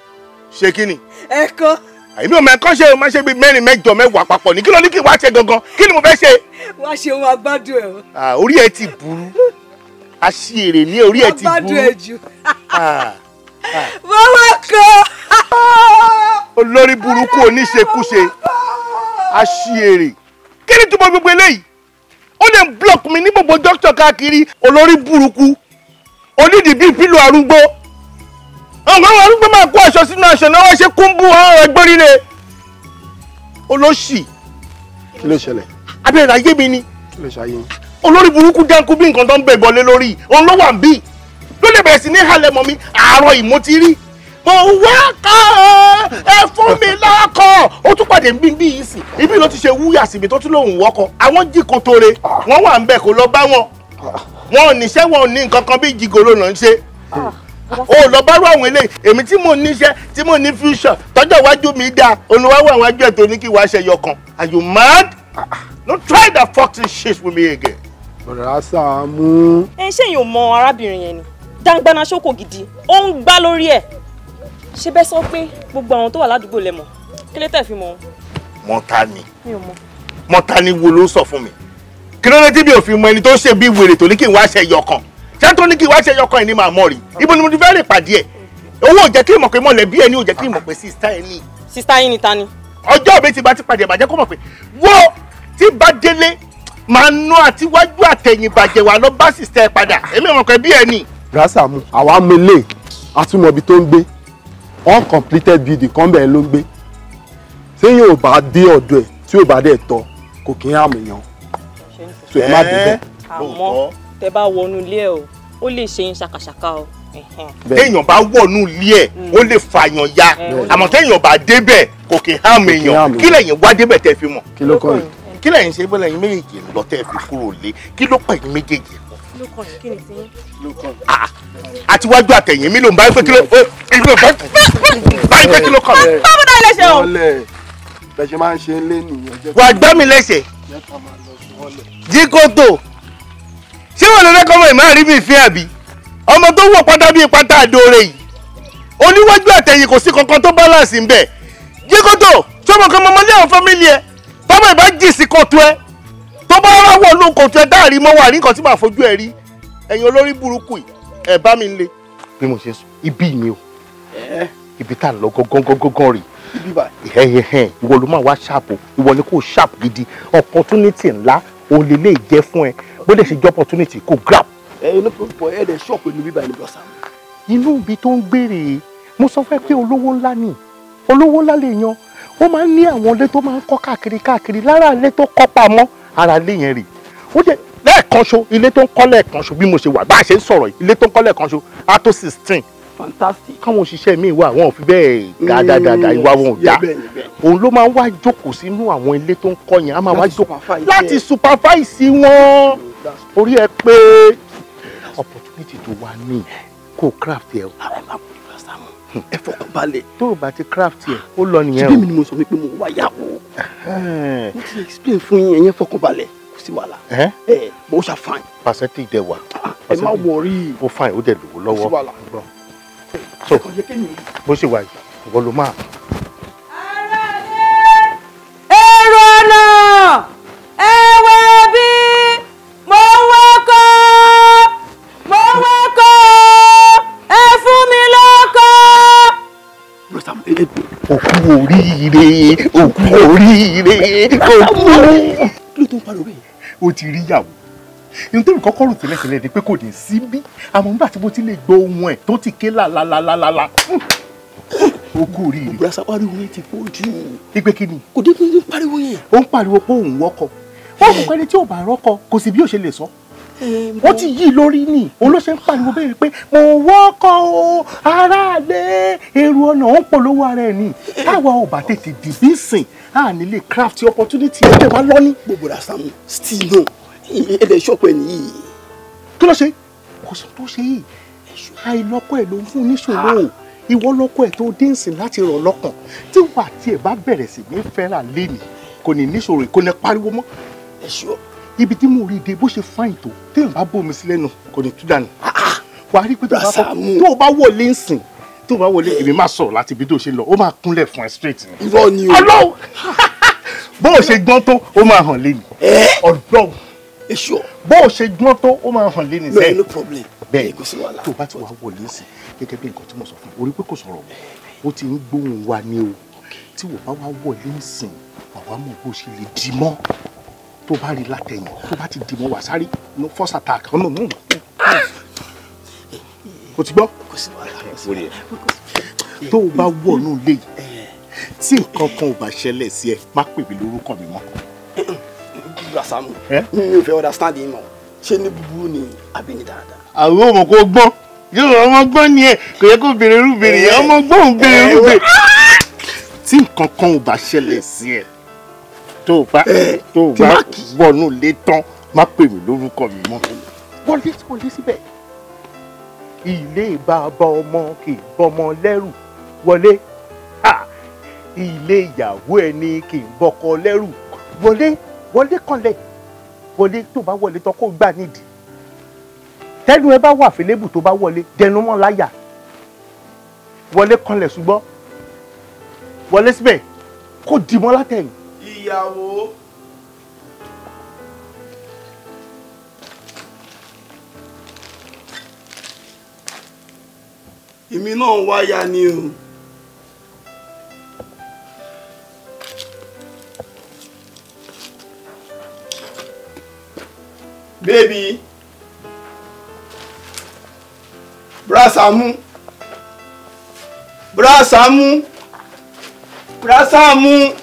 Ṣe kí ni? Ẹ̀kan. Àyè mi ò mọ ẹ̀kan ṣe o máa ṣe bíi mẹ́rin mẹ́jọ mẹ́wàá papọ̀ ní kí ló ní kí wàá ṣe gangan kí ni mo fẹ́ ṣe. Wá ṣe ohun agbádùn ẹ o. Orí ẹ ti burú aṣièrè ní orí ẹ ti burú. Agbádùn ẹ jù. Wọ́n wá kọ́. Olórí burúkú oníṣekúṣe aṣièrè kí ni túbọ̀ gbogbo eléyìí ó lè block mi ní gbogbo dókítà káàkiri olórí burúkú onídìí bíi pílò arúgbó àwọn arúgbó máa kó aṣọ sínú aṣọ náà wọ́n ṣe kúńbù ọ̀rọ̀ ẹgbẹ́rìnlẹ̀ olóṣì. Kí ló ṣẹlẹ̀? Abẹ́rẹ́ ayé mi ni. Kí ló ṣe ayé yín? Olórí burúkú dánkù bí nǹkan tó ń bẹ̀ bọ́lé lórí òun ló wà ń bí ló lè bẹ̀rẹ̀ sí ní halẹ̀ mọ́ mi àárọ̀ ìmọ̀ ti rí Mo wọ́kọ̀ ẹ fún mi lọ́kọ̀. Ó tún pàdé bí yìí sì. Ibi ló ti ṣe wúyà síbi tó tún lòun wọ́kọ̀. Àwọn jí kòtòrè wọ́n wà ń bẹ̀ kó lọ bá wọn. Wọn ò níṣẹ́ wọn ò ní nǹkan kan bí jìgòrò náà ń ṣe. O lọ bá rú àwọn eléyìí. Èmi tí mo níṣẹ́ tí mo ní future tọ́jọ́ iwájú mi dáa olùwáwọ̀ àwọn ajú ẹ̀ tó ní kí wàá ṣe yọkan. Are you mad? Don't try that fucking shit with me again. Bọ̀dá Sàámú. Ẹ ṣé yìí ò mọ arábìnrin yẹn ni. Dangbana ṣoko gidi, ó ń gbá lórí ẹ̀. Ṣé bẹ́ẹ̀ sọ pé gbogbo àwọn tó wà ládùúgbò lẹ mọ̀? Kí ló tẹ̀ fi mọ̀ wọn? Mọ́ta ni. Mi ò mọ̀. Mọ́ta ni wo ló sọ fún mi? Kí ló dé tí mi ò fi mọ ẹni tó ṣe bí wèrè tó ní kí n wá ṣe yọkan? Ṣé tó ní kí n wá ṣe yọkan ẹ̀ ní màá mọ̀ rí? Ibo ni mo ti fẹ́ lè pàdé ẹ̀? Owó ò jẹ́ kí n mọ̀ pé mọ̀lẹ́bí ẹ̀ ní ò jẹ́ kí n mọ̀ pé sísá ẹ̀ ní. Sísá yín ni ta ni? Ọjọ́ mi ti bá ti pàdé ẹ̀ bàjẹ́ kó mọ̀ pé wo tí bá délé máa ná àtiwájú àtẹ̀yìn bàjẹ́ wà lọ bá sísá ẹ padà. Èmi mọ̀ pé bí ẹ ní. Bọ̀dá Sàámú, àwa mele àtúmọ̀ ibi tó ń gbé. Uncompleted building kan bẹ́ẹ̀ ló ń gbé. Téèyàn ò bá dé ọ̀dọ̀ ẹ̀ tí ò bá dẹ̀ tọ́ kò kí ń àmì yan. So ẹ má débẹ̀. Àmọ́ tẹ bá wọnú ilé ẹ o, ó lè ṣe yín ṣàkàṣàkà o. Téèyàn bá wọnú ilé ẹ ó lè fàyàn ya, àmọ́ téèyàn bá débẹ̀ kò kí ń àmì yan. Kí lẹ̀yin wá débẹ̀ tẹ́ fi mọ̀? Kí ló kọ́ yìí? Kí lẹ̀yin ṣe bọ́lá yín méjèèjì lọ tẹ́ fi kúrò lé? Kí ló pẹ̀ yín méjèèjì pọ̀? Àtiwájú àtẹ̀yìn mi ló ń bá pé kí ló bá pé kí ló kàn mí. Báwo náà lè ṣe o? Bẹ́ẹ̀ ṣe máa ń ṣe ń lé nìyẹn. Wà á gbá mi lẹ́sẹ̀. Jíkòtò. Ṣé wọn lè rẹ́kọ̀ ọmọ ìmáà rí mi fín àbí? Ọmọ tó wọ̀ pátá bíi pátá àdóore yìí. Oníwájú àtẹ̀yìn kò sí kankan tó bálàsì ń bẹ̀. Jíkòtò, ṣọmọ kan mọmọlé àwọn fámìlì ẹ. Tọ́mọ ìbá jì sí kòtò ẹ. Tó bá wà wọ̀ ló kòtò ẹ dáàrí mọ́ wà rí nǹkan tí màá fojú ẹ rí. Ẹ̀yin olórí burúkú yìí, ẹ bá mi lé. Bí mo ṣe sùn, ibi mi o. Ibi tá à ń lọ gangan rè. Ìwọ ló máa wá ṣàpò, ìwọ ni kò ṣàpò gidi. Opportunity ńlá o lè lè jẹ́ fún ẹ. Bó dẹ̀ ṣe jẹ́ opportunity kò grab. Ẹ inú pọ̀ ẹ̀ dẹ̀ ṣọ́ọ̀pù inú bíbá ẹni bọ̀ Sàámú. Inú ibi tó ń gbére, mo sọ fún ẹ pé olówó ńlá ni. Olówó ńlá lè yan. Ó máa ń ní àwọn ilé tó máa ń kọ́ káàkiri káàkiri lára ilé tó kọ́ pamọ́ ara ilé yẹn rè. Ó jẹ́ lẹ́ẹ̀kan ṣo ilé tó ń kọ́ lẹ́ẹ̀kan ṣo bí mo ṣe wà bá a ṣe ń sọ̀rọ̀ ilé tó ń kọ́ lẹ́ẹ̀kan ṣo á tó 16. Fantastic. Káwọn òṣìṣẹ́ mi wà wọn ò fi bẹ́ẹ̀ dáadáa ìwà wọn ò dá. Òun ló máa ń wá jókòó sínú àwọn ilé tó ń kọ́ yẹn á máa wá jókòó láti supervise wọn. Orí ẹ pé opportunity tó wà ní kó craft ẹ o. Ẹ fọkàn balẹ̀. Tó o bá ti craft ẹ ó lọ nìyẹn o. Ṣé bí mi ni mo sọ pé mo wá yàwó? Mo ti explain fún yín, ẹ̀yin fọkàn balẹ̀ kò sí wàhálà. Ẹ bó ṣe fine. Percentage dẹ wà. Ẹ má worry. Ó fine, ó dẹ̀ lówó lọ́wọ́. Kò sí wàhálà. So bó ṣe wà yìí, ìwọ ló máa. Èrò ọ̀nà ẹ̀wẹ̀ bí mo wọ́kọ̀ mo wọ́kọ̀ ẹ fún mi lọ́kọ̀. Òkú oríire, òkú oríire, òkú oríire. Kí ló tó ń pariwo bẹ́ẹ̀? Ó ti rí ìyàwó. Nítorí kọ́kọ́ rò tẹ́lẹ̀tẹ́lẹ̀ ni pé kò ní sí bí, àmọ́ nígbà tí mo ti lè gbọ́ ohun ẹ̀ tó ti ké lálálálálá. Òkú oríire. Bùrọ̀dá Sàámú pariwo yẹn ti pọ̀ jù. Ìpè kí ni? Kò dé kí n pariwo yẹn. Ó ń pariwo pé òun wọ́kọ. Ó mọ̀ pé ẹni tí ò bá rọ́kọ kò sí bí ó ṣe lè sọ. Ó ti yí lórí ni òun ló ṣe ń pariwo bẹ́ẹ̀ pé mo wọ́kọ o, aráalé, èrò ọ̀nà ó ń polówó ara ẹ̀ ni. Táwa ò bá tètè dìbí sìn, a ní lè craft opportunity ẹ̀ tẹ̀ wá lọ́ní. Bùrọ̀dá Sàámú still no ẹ̀ẹ́dẹ̀ ṣọ́ọ̀pù ẹ̀ nìyí. Kí ló ṣe? Kò sọ tó ṣe yìí. Àìlọ́kọ ẹ̀ ló ń fún níṣòro. Ìwọ lọ́kọ ẹ̀ tó dé ǹsìn láti rọ̀ lọ́kàn. Tí wà tí ẹ̀ bá bẹ̀rẹ̀ sí ní fẹ́ràn lénìí, kò ní níṣòro, kò ní pariwo mọ́. Ibi tí mo rí de bó ṣe fáìn tó, téèyàn bá bómi sí lẹ́nu, kò ní tú dànù. Wà á rí pé tó o bá wọlé ǹsìn, tó o bá wọlé, èmi máa sọ̀rọ̀ láti ibi tó ṣe lọ, ó máa kúnlẹ̀ fún ẹ straight ni. Irọ́ ni o. Ọlọ́run! Bó o ṣe gbọ́n tó, ó máa hàn lénìí. Ọlọ́run! Bó o ṣe gbọ́n tó, ó máa hàn lénìí sẹ́ẹ̀. No problem. Bẹ́ẹ̀ tó o bá ti wá wọlé sí gẹ́gẹ́ bí nǹkan tí mo sọ fún ẹ, orí pé kò sọ̀rọ̀ mọ́, ó ti ń gbóhùn wa ni o. Tí wò bá wá wọlé ǹsìn, wà wá mọ̀ bó ṣe lè dì mọ́. Tó bá rí látẹ̀yìn, tó bá ti dì mọ́ wà sáré, no first attack, ọ̀nà náà. O ti gbọ́? Tó o bá wọnú ilé yìí, tí nǹkan kan ò bá ṣẹlẹ̀ sí ẹ, má pè mí lórúkọ mi mọ́. Bùrọ̀dá Sàámú, mi ò fẹ́ understand yín mọ́. Ṣé ní búburú ni àbí ní dáadáa? Àwọn ọmọ kò gbọ́n. Yóò ọmọ gbọ́n ni ẹ, kò yẹ kó béèrè irú béèrè yẹn, ọmọ gbọ́n ò béèrè irú béèrè. Tí nǹkan kan ò bá ṣẹlẹ̀ sí ẹ, tó o bá wọnú ilé tán, má pè mí lórúkọ mi mọ́. Wọlé wọlé síbẹ̀. Ilé bàbá ọmọ kì í bọ́mọ lẹ́rù wọlé. Ilé ìyàwó ẹni kì í bọ́kọ lẹ́rù wọlé wọlé kanlẹ̀ wọlé. Tó bá wọlé tán kó gbà nídìí. Tẹnu ẹ bá wà fẹlẹ́bù tó bá wọlé dẹnu mọ́ láyà. Wọlé kanlẹ̀ ṣùgbọ́n wọlé síbẹ̀ kó dì mọ́ látẹ̀yìn. Ìyàwó. Èmi náà ń wáyà ni o. Baby. Bra Sàámú. Bra Sàámú. Bra Sàámú.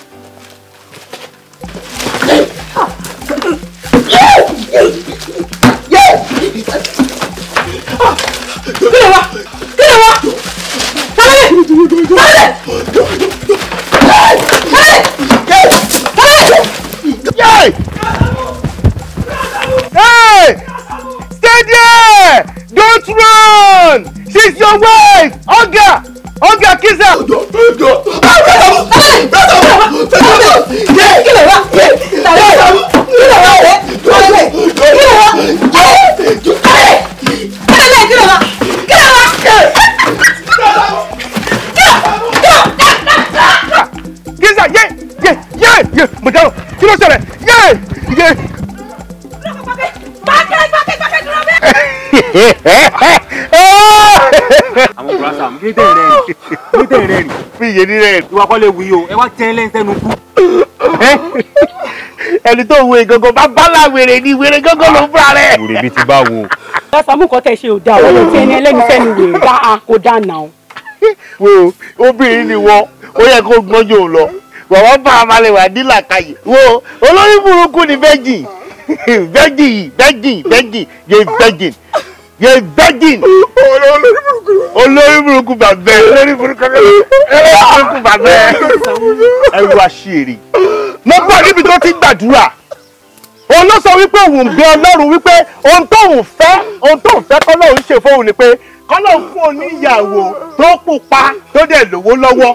Hey! Stay there! Don't run! She's your wife! Oga! Oga, kiss her! Kiss her! Yeah! Yeah! Yeah! Yeah! Mo dárò! Kí ló ṣẹlẹ̀? Yeah! Yeah! Àwọn brasa mi kí tẹ̀ rẹ̀ rìn fi iye ní rẹ̀. Ìwà kọ́ lè wí o, ẹ wá tẹ́ lẹ́yìn sẹ́nu kú. Ẹni tó wo ìgangan bá bá wèrè ni wèrè gángan ló ń fúnra rẹ̀. Wèrè bíi ti bá wo. Sàámú kọ́ tẹ̀ ṣe ò dáa, wọ́n ti ẹni ẹlẹ́ni sẹ́nu wèrè bá a kò dáa nà ó. Wo obìnrin ni wọ́n, ó yẹ kó gbọ́n jò lọ. Bàbá bá a máa lè wà nílàkàyè. Wo olórí burúkú ni virgin. Virgin virgin virgin yẹ virgin yẹ virgin. Olórí burúkú bàbá ẹ, olórí burúkú bàbá ẹ. Ẹ wo àṣírí. Mo gbọ́ níbi tó ti gbàdúrà. Òun ló sọ wípé òun ń bẹ Ọlọ́run wípé ohun tóun fẹ́ kọ́lọ́run ṣe fóun ni pé kọ́lọ́run fún oníyàwó tó pupa tó dẹ̀ lówó lọ́wọ́.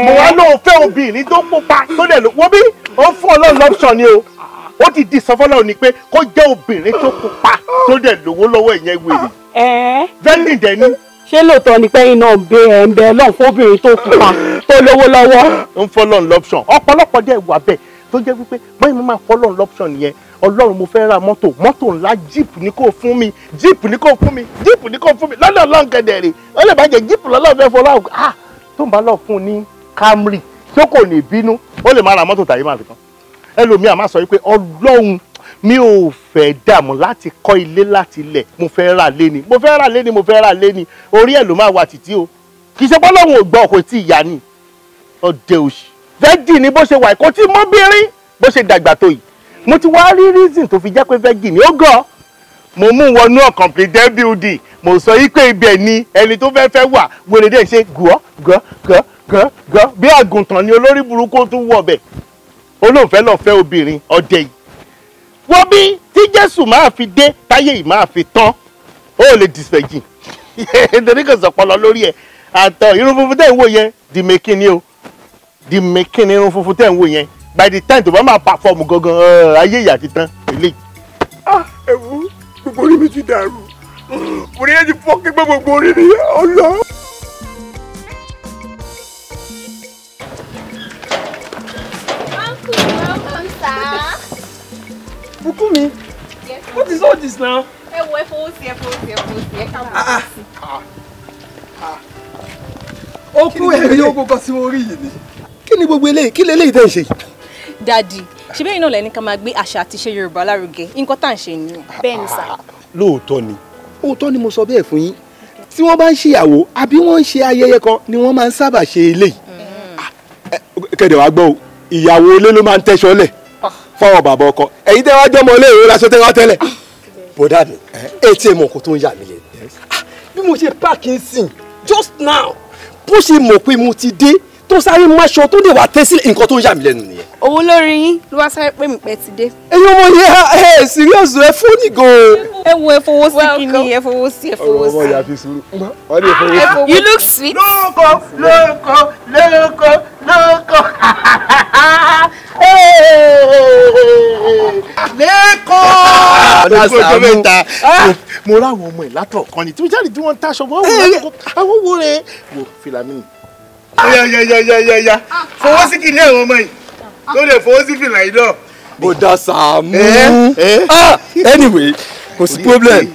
Mo wá lóun fẹ́ obìnrin tó pupa tó dẹ̀ lówó bí ó fún Ọlọ́run lọ́pṣọ̀n ni o. Ó ti di sọ fọ́lọ́run ni pé kó jẹ́ obìnrin tó pupa tó dẹ̀ lówó lọ́wọ́ ìyẹn wèrè. Vẹ́lì dẹ̀ ni. Ṣé lóòótọ́ ni pé iná ń bẹ ẹ̀ ń bẹ Ọlọ́run fún obìnrin tó pupa tó lówó lọ́wọ́? Ó ń fọ́lọ́run lọ́pṣọ̀n. Ọ̀pọ̀lọpọ̀ dẹ̀ wà bẹ́ẹ̀ tó jẹ́ wípé báyìí mo máa fọ́lọ́run lọ́pṣọ̀n nìyẹn. Ọlọ́run mo fẹ́ ra mọ́tò, mọ́tò ńlá jíìpù ni kò fún mi, jíìpù ni kò fún mi, jíìpù ni kò fún mi. Lọ́dọ̀ Ọlọ́run kẹ̀dẹ̀ rè, ó lè bá jẹ́ jíìpù lọ́lọ́run fẹ́ fọlá òkú. Ah! Tó ń bá lọ fún un ní Camry tó kò ní bínú, ó lè má ra mọ́tò tàyè máa fi tán. Ẹlòmíà máa sọ wípé Ọlọ́run mi ò fẹ́ dààmú láti kọ́ ilé láti ilẹ̀, mo fẹ́ rà lé ni, mo fẹ́ rà lé ni, mo fẹ́ rà lé ni. Orí ẹ̀ ló máa wà títí o. Kì í ṣe pọ́lọ́run ò gbọ́ kò tí ì yá ni. Ọdẹ òṣì. Virgin ni bó ṣe wà, kò tí mọ́bìnrin bó ṣe dàgbà tó yìí. Mo ti wá rí reason tó fi jẹ́ pé virgin ni ó gọ̀. Mo mú wọnú uncompleted building, mo sọ yí pé ibẹ̀ ni ẹni tó fẹ́ fẹ́ wà, wèrè dẹ̀ ṣe gùọ́ gọ́ gọ́ gọ́ gọ́ bí àgùntàn ni olórí burúkú tún wọ̀ bẹ̀. Olóòfẹ́ lọ fẹ́ obìnrin ọdẹ yìí. Wọ́n bí tí Jésù máa fi dé táyé yìí máa fi tán, ó lè disvirgin. Nítorí kò sọ̀pọ̀lọ lórí ẹ̀. Àtọ̀ irun funfun tẹ̀ ń wò yẹn, di making ni o. Di making irun funfun tẹ̀ ń wò yẹn. By the time tó bá máa perform gangan, ayé ìyá ti tán. Eléyìí. Ẹ wo gbogbo orí mi ti dàrú. Orí ẹ ti fọ́ kí gbogbo orí mi ọlọ́. Uncle, welcome, sir. Bùkúnmi, what is all this now? Ẹ wo ẹ fowó sí, ẹ fowó sí, ẹ fowó sí, ẹ káàbọ̀. Ó kú ẹ̀rí ogun kan tí mo rí yìí ni. Kí ni gbogbo eléyìí? Kí leléyìí tẹ́ ń ṣe yìí? Dádì, ṣe bẹ́ẹ̀ náà lẹ́ni ká máa gbé àṣà àti ìṣe Yorùbá lárugẹ, nǹkan tá à ń ṣe nìyẹn. Bẹ́ẹ̀ ni sà. Lóòótọ́ ni, òótọ́ ni mo sọ bẹ́ẹ̀ fún yín. Tí wọ́n bá ń ṣèyàwó àbí wọ́n ń ṣe ayẹyẹ kan ni wọ́n máa ń sábà ṣe eléyìí. Kẹ̀dẹ̀ wá gbọ́ o, ìyàwó ilé ló máa ń tẹ́ṣọ́ lẹ̀ fáwọn bàbá ọkọ. Ẹ̀yin tẹ́ wá jọmọ ilé ìwé lásán tẹ́ wá tẹ́lẹ̀. Bọ̀dá mi, ẹ tí ẹ mọ nǹkan tó ń yà mí lẹ́nu. Bí Bí mo ṣe páàkì ń sìn just now, bó ṣe mọ̀ pé mo ti dé tó sáré máṣọ tó lè wà tẹ́ sílẹ̀, nǹkan tó ń yà mí lẹ́nu nìyẹn. Owó lórí yín ló wá sáré pé mi pẹ́ ti dé. Ẹ̀yin ọmọ yẹn ẹ serious ẹ fóònì gan-an. Ẹ wo ẹ fowó sí kíní, ẹ fowó sí, ẹ fowó sí. Ọ̀rọ̀ ọmọ ìyá fi sùúrù. Wọ́n lè fowó sí. You look sweet. Lóko lóko lóko lóko. Lẹ́kọ̀ọ́. Ọjọ́ mẹ́ta. Mo ráwọn ọmọ ẹ̀ látọ̀ kan ni tí wọ́n jáde tí wọ́n ń taṣọ wọ́n wò àwọn wo rẹ̀ wò fìlà mi. Ya ya ya ya ya ya fọwọ́ sí kìnìún àwọn ọmọ yìí tó lè fọwọ́ sí fìlà yìí náà. Bọ̀dá Sàámú. Anyway, kò sí problem.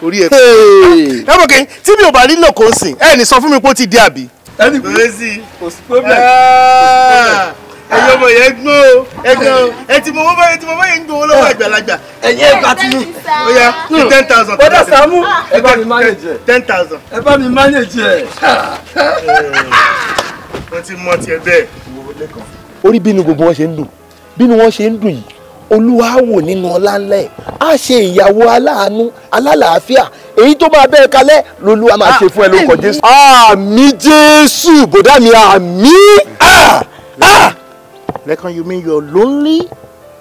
Orí ẹ ẹ mọ̀ kí tí mi ò bá rí lọ́kọ̀ sìn ẹ ní sọ fún mi pé ó ti dé àbí. Anyway, kò sí problem. Ẹ̀yin ọmọ yẹn gbọ́n o, ẹ gbọ́n o, ẹ ti mọ owó báyìí, ti mọ báyìí ń gbowó lọ́wọ́ àgbàlagbà. Ẹ̀yin ẹ̀ gbà tí mi. Ó yá, ní 10,000. Bọ̀dá Sàámú, ẹ bá mi manage ẹ. 10,000. Ẹ bá mi manage ẹ. Wọ́n ti mọ tiẹ̀ bẹ́ẹ̀. Orí bínú gbogbo wọn ṣe ń dùn, bínú wọn ṣe ń dùn yìí, Olúwa wò nínú ọlá ńlá ẹ̀, á ṣe ìyàwó aláàánú alálàáfíà èyí tó máa bẹ́ẹ̀ kalẹ̀ lolúwa máa ṣe fún ẹ lórúkọ Jésù. Àmín Jésù, bọ̀dá mi àmín. Lẹ́kan, you mean you're lonely?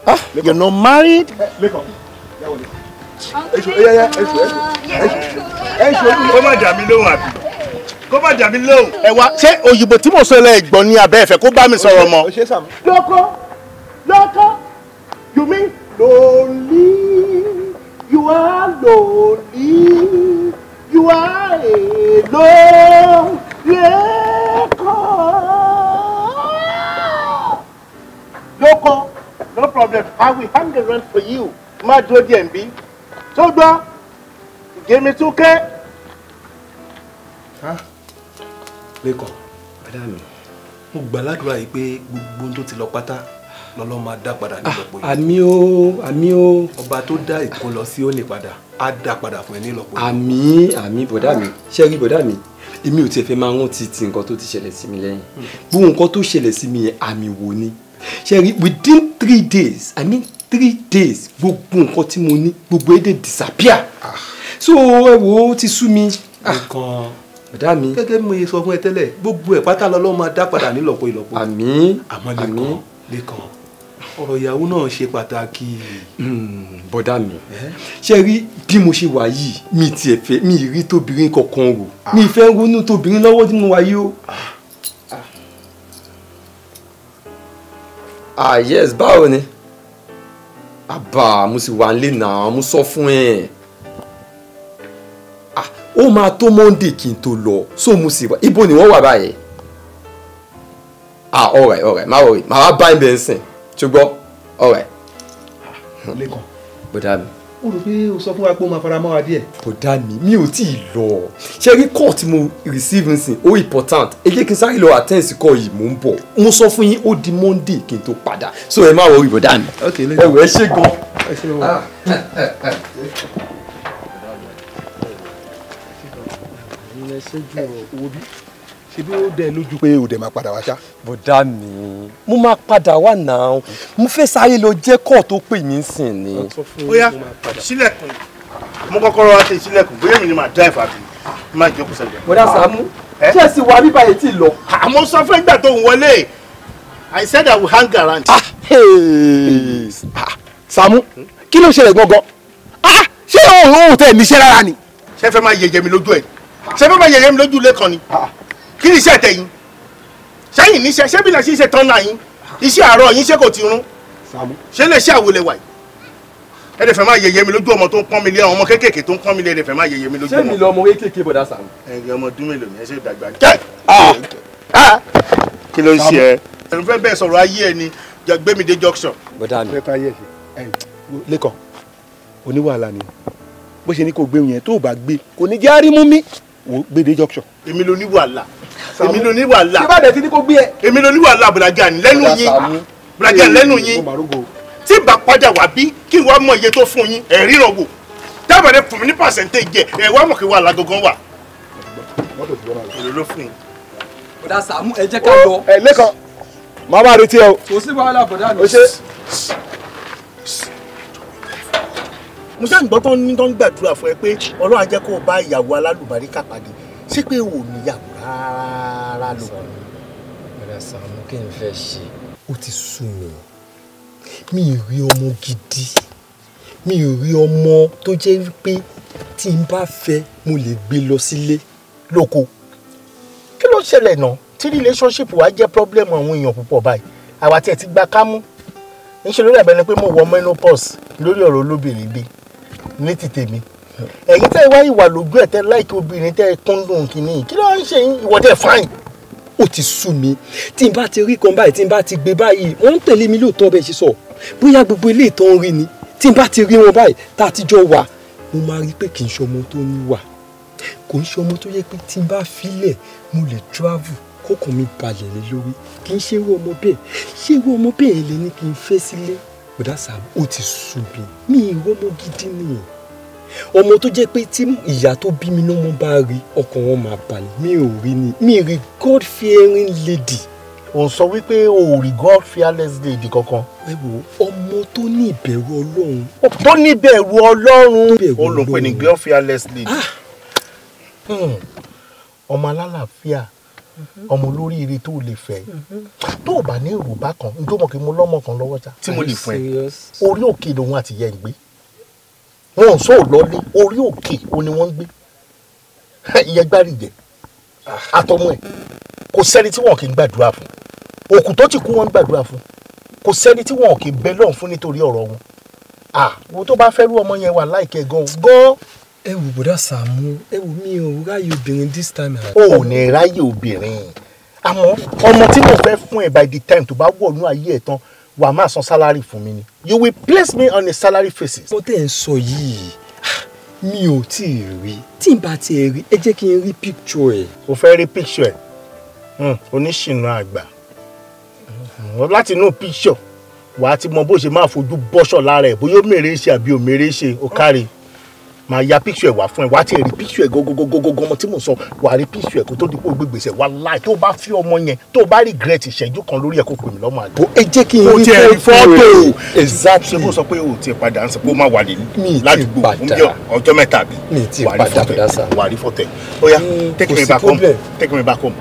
Ah, you're not married? Lẹ́kan, kó má dà mí lóhùn àbí? Kó má dà mí lóhùn. Ẹ wá, ṣé òyìnbó tí mò ń sọ lẹ́ gbọ́n ní abẹ́ ẹ̀fẹ̀ kó bá mi sọ̀rọ̀ mọ́? Lọ́kọ́, lọ́kọ́, you mean lonely? You are lonely. You are alone. Lẹ́kọ̀ọ́. Lọ́kọ́, no problem. I will hang around for you. Má dúró díẹ̀ ń bí. Tó gbọ́, gèmí tún kẹ́. Lẹ́kàn, bàdá mi, mo gbàládùra yìí pé gbogbo ohun tó ti lọ pátá lọ́lọ́ máa dá padà nílọ́po yìí. Àmín o, àmín o. Ọba tó dá ìkólọ sí òní padà, á dá padà fún ẹ nílọ́po yìí. Àmín, àmín bọ̀dá mi, ṣé rí bọ̀dá mi? Èmi ò tiẹ̀ fẹ́ máa rántí ti nǹkan tó ti ṣẹlẹ̀ sí mi lẹ́yìn. Gbogbo nǹkan tó ṣẹlẹ̀ sí mi yẹn àmì wò ni. Ṣé rí, within 3 days, I mean 3 days, gbogbo nǹkan tí mo ní, gbogbo ẹ̀ dẹ̀ disappear. So ẹ wo, ó ti sú mi. Nǹkan bọ̀dá mi. Gẹ́gẹ́ bí mo ṣe sọ fún ẹ tẹ́lẹ̀, gbogbo ẹ̀ pátá lọ́lọ́ máa dá padà nílọ́po ìlọ́po. Àmín. Àmọ́ Lẹ́kan, Lẹ́kan, ọ̀rọ̀ ìyàwó náà ṣe pàtàkì. Bọ̀dá mi, ṣé rí bí mo ṣe wà yìí, mi tiẹ̀ fẹ́, mi rí tóbìnrin kankan rò. Mi fẹ́ ronú tóbìnrin lọ́wọ́ tí mo wà yìí o. Ah yes, báwo ni? Àbá, mo sì wà nílé náà, mo sọ fún ẹ. Ah, ó máa tó Monday kí n tó lọ, so mo sì wà, ibo ni wọ́n wà báyìí? Ah, alright, alright, má worry, màá wá bá ẹ̀ bẹ́ẹ̀ sìn, ṣùgbọ́n, alright. Lẹ́kan, Bọ̀dá mi. Ó rò pé o sọ fún wa pé o máa fara mọ́ wa díẹ̀. Bọ̀dá mi, mi ò tí ì lọ. Ṣé rí call tí mo receive nsìn, ó important. Ẹ jẹ́ kí n sáré lọ attend sí call yìí, mò ń bọ̀. Mo sọ fún yín, ó di Monday kí n tó padà. So ẹ má worry bọ̀dá mi. Ẹ wò, ẹ ṣé gan. Ẹ ṣé gan. Ṣe bí ó dẹ lójú pé ó dẹ máa padà wá ṣá. Bọ̀dá mi, mo máa padà wá náà. Mo fẹ́ sáré lọ jẹ́ kọ́ tó pè mí sìn ni. Ó yá, ṣílẹ̀kùn. Mo kọ́kọ́rọ́ wá sí ṣílẹ̀kùn, bóyá èmi ni màá drive àbí máa jókòó sẹ́gbẹ̀ẹ́. Bọ̀dá Sàámú, ṣé ẹ sì wà bíbá yìí tí lọ? Àmọ́ sọ fún ìgbà tó ń wọlé. I said I will hang around. Sàámú, kí ló ṣẹlẹ̀ gangan? Ṣé òun tẹ̀ níṣẹ́ rárá ni? Ṣé fẹ́ máa yẹ̀yẹ́ mi lójú ẹ̀? Ṣé fẹ́ máa yẹ̀yẹ́ mi lójú Lẹ́kan ni? Kí ni iṣẹ́ tẹ̀yìn? Sẹ́yìn níṣẹ́, ṣé bí lè ṣe tán náà yín? Iṣẹ́ àárọ̀ yín ṣé kò ti rún? Ṣé lè ṣe àwòlẹ̀ wà yìí? Ẹ lè fẹ́ máa yẹ̀yẹ́ mi lójú ọmọ tó ń pọ́n mi lé, àwọn ọmọ kéékèèké tó ń pọ́n mi lé, ẹ lè fẹ́ máa yẹ̀yẹ́ mi lójú ọmọ. Ṣé mi lọ ọmọ kéékèèké bọ̀dá Sàámú? Ẹ ọmọ ọdún mélòó ni ẹ ṣe dàgbà? Kí ló ń ṣe ẹ? Ẹ fẹ́ bẹ́ẹ̀ sọ̀rọ̀ ayé ẹ ni Gbémidé junction. Bọ̀dá mi. Lẹ́kan, oníwàhálà ni bó ṣe ní kó gbé yẹn tó o bá gbé kò ní jẹ́ àrímú mi wò Gbédé junction. Èmi ló ní wàhálà. Èmi ló ní wàhálà. Ṣé bá dẹ̀ ti ní kó gbé ẹ. Èmi ló ní wàhálà Bùràgà lẹ́nu yín. Bùràgà lẹ́nu yín. Tí bá padà wá bí kí wàá mọ iye tó fún yín ẹ̀ ríran wò. Dábàá dẹ fún mi ní pàṣẹ́ntéèjì ẹ̀ wá mọ̀ kí wàhálà gangan wà. Èlò ló fún yín. Bọ̀dá Sàámú, ẹ jẹ́ ká lọ. Ẹ Lẹ́kan, màá bá retí ẹ o. Kò sí wàhálà bọ̀dá mi. O ṣe. Mo ṣáà ń gbọ́ tó ń gbàdúrà fún ẹ pé Ọlọ́run á jẹ́ kó o bá ìyàwó alálùbáríkà pàdé. Ṣé pé o ò níyàwó rárá ló? Bọ̀dá Sàámú, kí n fẹ́ ṣe? Ó ti sú mi. Mi ì rí ọmọ gidi. Mi ì rí ọmọ tó jẹ́ pé tí n bá fẹ́ mo lè gbé lọ sílé. Lóko. Kí ló ṣẹlẹ̀ náà tí relationship wa jẹ́ problem àwọn èèyàn púpọ̀ báyìí? Àwa tí ẹ ti gba kámú. Ńṣe lórí àbẹ̀ni pé mo wọ menopause lórí ọ̀rọ̀ olóbìnrin dé ní ti tèmi. Ẹ̀yin tẹ́ wá ìwà lójú ẹ̀ tẹ́ láìkí obìnrin tẹ́ kúndùn kìíní. Kí ló ń ṣe yín? Ìwọ tẹ́ fine. Ó ti sú mi. Tí n bá ti rí kan báyìí, tí n bá ti gbé báyìí, wọ́n ń tẹ̀lé mi lóòótọ́ bẹ́ẹ̀ ṣe sọ. Bóyá gbogbo ilé ìtàn ń rí ni. Tí n bá ti rí wọn báyìí, tá a ti jọ wà, mo máa rí pé kì í ṣe ọmọ tó ní wà. Kò ń ṣe ọmọ tó yẹ pé tí n bá filẹ̀, mo lè travel kókàn mi balẹ̀ lé lórí. Kì í ṣe irú ọmọ bẹ́ẹ̀. Ṣé irú ọmọ bẹ́ẹ̀ lè ní kí n fẹ́ sílé? Bọ̀dá Sàámú, ó ti sú mi. Mi ì rọ́mọ gidi nìyẹn. Ọmọ tó jẹ́ pé tí ìyá tó bí mi náà mo bá rí, ọkàn wọn máa balẹ̀. Mi ò rí ni. Mi rí God fearing lady. Ò ń sọ wípé o ò rí God fearless lady kankan. Ẹ wo ọmọ tó ní ìbẹ̀rù Ọlọ́run. Tó ní ìbẹ̀rù Ọlọ́run. Ó ló ń pè ní God fearless lady. Ọmọ alálàáfíà, ọmọ olóríire tó lè fẹ́. Tó o bá ní èrò bá kan, n tó mọ̀ kí mo lọ́mọ kan lọ́wọ́ ta. Tí mo lè fún ẹ. Orí òkè lòun àti ìyá ẹ̀ ń gbé. Wọn ò sọ lọlé, orí òkè ò ní wọ́n ń gbé. Ìyẹn gbárí jẹ àtọmọ ẹ. Kò sẹ́ni tí wọn kì í gbàdúrà fún. Òkú tó ti kú wọn ń gbàdúrà fún. Kò sẹ́ni tí wọn kì í bẹ lọ́hùn fún nítorí ọ̀rọ̀ wọn. Wo tó bá fẹ́ rú ọmọ yẹn wà láìkẹ́ gan gan. Ẹ wò Bọ̀dá Sàámú, ẹ wò mí ò ráyè obìnrin this time around. O ò ní ráyè obìnrin. Àmọ́ ọmọ tí mo fẹ́ fún ẹ by the time tó bá wọnú ayé ẹ̀ tán, wà á máa san salary fún mi ni. You will place me on a salary basis. Mo tẹ́ ń sọ yìí, mi ò tí ì rí. Tí n bá ti rí, ẹ jẹ́ kí n rí picture ẹ̀. O fẹ́ rí picture ẹ̀? Oníṣìnà àgbà. Láti inú picture, wà á ti mọ bó ṣe máa fojú bọ́ṣọ̀ lára ẹ̀, bóyá ó mèrè ṣe àbí ò mèrè ṣe, ó káre. Màá ya picture ẹ̀ wá fún ẹ, wà á ti rí picture ẹ̀ gógógógógó ọmọ tí mò ń sọ, wà á rí picture ẹ̀ kó tó di pé o gbé gbèsè wá láì tó bá fi ọmọ yẹn tó bá regret ìṣẹ́jú kan lórí ẹ̀ kó pè mí lọ́mọ àgbẹ̀. Ẹ jẹ́ kí n rí fọ́tò. Exactly. Ṣé kó sọ pé o ti padà ń sọ pé o máa wà lé ní ládùúgbò fún bí ọjọ́ mẹ́ta àbí? Mi ti padà padà sá. Wà á rí fọ́tò ẹ̀. Ó yá, take me back home. Take me back home.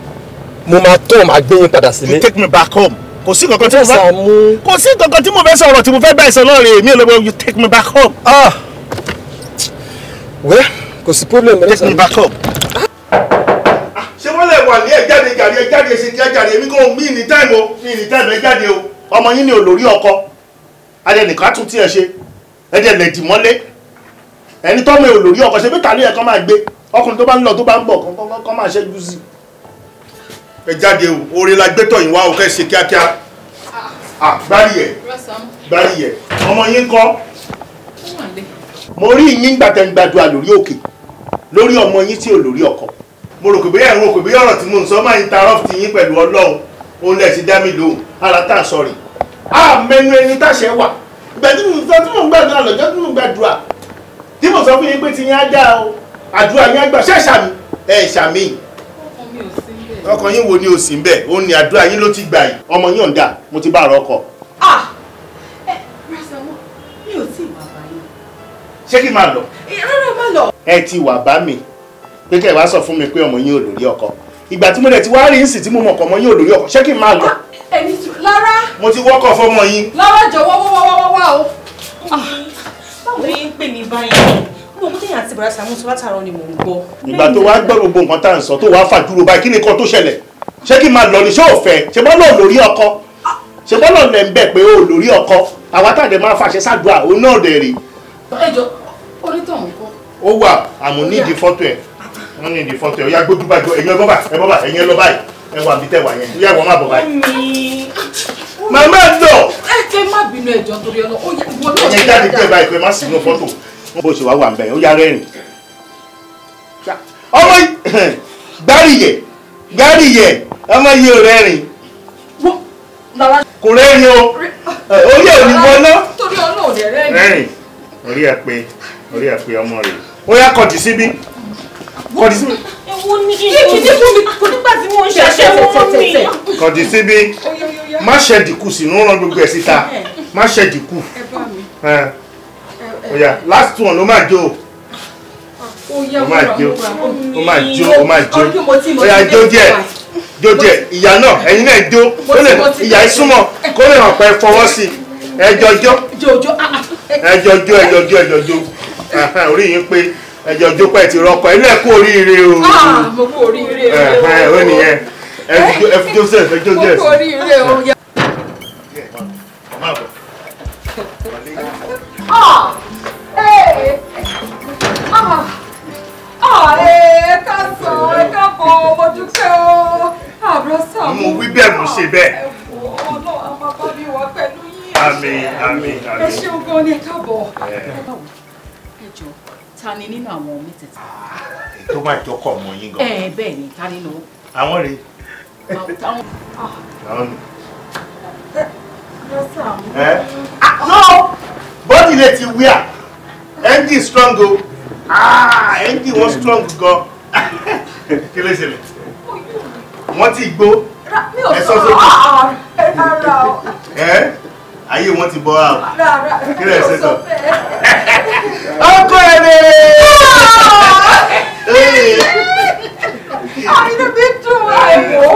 Mo máa tó máa gbé yín padà sílé. You take me back home. Kò sí kankan tí mo fẹ́. Kò sí kankan tí mo fẹ́ sọ̀rọ̀ tí mo fẹ́ bá ẹ sọ lọ́rẹ̀ mi ò lọ bọ́ you take me back home. Ah! Well, kò sí problem. Take me back up. Ṣé wọ́n lè wà ní ẹ jáde jàre ẹ jáde ṣe kí ẹ jáde èmi kò mí ní táìmù o mí ní táìmù ẹ jáde o. Ọmọ yín ni olórí ọkọ. Adẹnìkan tún tí ẹ ṣe. Ẹ dẹ̀ lè dì mọ́lé. Ẹni tọ́mọ olórí ọkọ ṣe bí tàlẹ́ ẹ̀ kan máa gbé. Ọkùnrin tó bá ń lọ tó bá ń bọ̀ kán máa ṣẹ́jú sí. Ẹ jáde o, oore la gbé tọ̀ yín wá o kẹ́ ṣe kíákíá. Gbárí yẹ, gbárí yẹ. Ọmọ yín kọ́. Mo rí yín gbàtẹ́ ń gbàdúrà lórí òkè lórí ọmọ yín tí ò lórí ọkọ. Mo rò pé bóyá ẹ̀rọ òkè bóyá ọ̀rọ̀ tí mo ń sọ máa interrupt yín pẹ̀lú Ọlọ́run òun lẹ̀ ti dá mi lóhùn ara tá à ń sọ rè. A mẹnu ẹni táṣẹ wà ìgbà tí mo sọ tí mo ń gbàdúrà lọ́jọ́ tí mo ń gbàdúrà tí mo sọ fún yín pé ti yín á dá o àdúrà yín á gbà ṣé ṣàmì ẹ ṣàmì. Ọkàn yín wo ni ò sí ń bẹ̀ òun ni àdúrà yín ló ti gbà yìí ọmọ yín ò ń dà mo ti bá àrọ ọkọ. Ṣé kí n máa lọ? Rárá má lọ. Ẹ ti wà bá mi pé kẹ́ ẹ wá sọ fún mi pé ọmọ yín ò lórí ọkọ. Ìgbà tí mo dẹ̀ ti wá rí nsì tí mo mọ̀ kọ́ ọmọ yín ò lórí ọkọ ṣé kí n máa lọ? Ẹni tí Lára. Mo ti wọ́kọ̀ fọmọ yín. Lára jọ̀wọ́ wá o. Báwo ni ń pè mí báyìí? Mo mú téèyàn àti Bọ̀dá Sàámú sọ látàárọ̀ ni mò ń gbọ́. Ìgbà tó wá gbọ́ gbogbo nǹkan tá à ń sọ tó wá fàdúró báyìí kí ni nǹkan tó ṣẹlẹ̀? Ṣé kí n máa lọ ni ṣé ò fẹ́? Ṣé bọ́ lọ́ọ̀ lórí ọkọ? Ṣé bọ́ lọ́ọ̀ lẹ̀ ń bẹ̀ pé ó lórí ọkọ? Àwa tàdé máa fàṣẹ sádùá òun náà dẹ̀ rè. Ẹ jọ onítọ̀hún kọ́. Ó wà àmọ́ nídìí fọ́tò ẹ̀ wọ́n nídìí fọ́tò ẹ̀ ó yá gbójú báyìí ẹ̀yin ẹ bọ́ báyìí ẹ bọ́ báyìí ẹ̀yin ẹ lọ báyìí ẹ wà bí tẹ́ wà yẹn ó yá ìwọ má bọ̀ báyìí. Màmá lọ. Ẹ kẹ́ má bínú ẹjọ́ torí ọlọ́ ó yẹ ìwọ náà. Ẹ̀yin jáde díẹ̀ báyìí pé má sì inú fọ́tò bó ṣe wá wà ń bẹ̀ ó yá rẹ́rìn. Ọmọ gbáríyẹ gbáríyẹ ọmọ yìí ò rẹ́rìn kò rẹ́rìn o orí ẹ̀ ò ní wọná. Torí ọlọ́ ò dẹ̀ rẹ́rìn. Rẹ́rìn orí ẹ pé orí ẹ pé ọmọ rẹ ó yá kọ̀dí síbí kọ̀dí síbí. Ewu ní kí n tó fún mi kò nígbà tí mò ń ṣàṣẹ wọ́n mi. Kọ̀dí síbí má ṣe dìkù sínú ràn gbogbo ẹ̀ síta má ṣe dìkù. Ẹ bá mi ẹ Oya, last one ló máa jó. Ó máa jó. Ó máa jó, ó máa jó. Oya, jó díẹ̀. Jó díẹ̀. Ìyá náà, ẹ̀yin náà jó. Ìyá ìsúnmọ́ kó lè hàn pé fọwọ́ sí. Ẹ jọ jó. Ẹ jọ jó, ẹ jọ jó, ẹ jọ jó. Orí yín pé ẹ jọ jó pẹ̀ ti rọkọ̀. Ilé ẹ̀ kú oríire o. Mo kú oríire o. Ó nìyẹn. Ẹ fi jó sẹ́ẹ̀, ẹ jó díẹ̀ sí. Mo kú oríire o. Ẹ káàsán, ẹ káàbọ̀, mo dúpẹ́ o. Àbúrò Sàámú. Mo wí bẹ́ẹ̀, mo ṣe bẹ́ẹ̀. Ọlọ́run á máa bá mi wà pẹ̀lú yín. Àmín, àmín, àmín. Ẹ ṣeun gan ni, ẹ káàbọ̀. Ẹ jọ, ta ni nínú àwọn mẹ́tẹ̀ẹ̀ta? Tó máa jọkọ̀ ọmọ yín gan. Ẹ bẹ́ẹ̀ ni, ta nínú? Àwọn rèé. Àwọn ni. No! Body lè ti wíà. Engine strong o. Engine wọn strong gan. Kí ló ṣẹlẹ̀? Wọ́n ti gbó. Ẹ sọ sókè. Ayé wọn ti bọ́ àwọn. Kí ló ṣe sọ? Ọkọ ẹ̀ lè. Inú mi dùn ẹ̀wọ̀.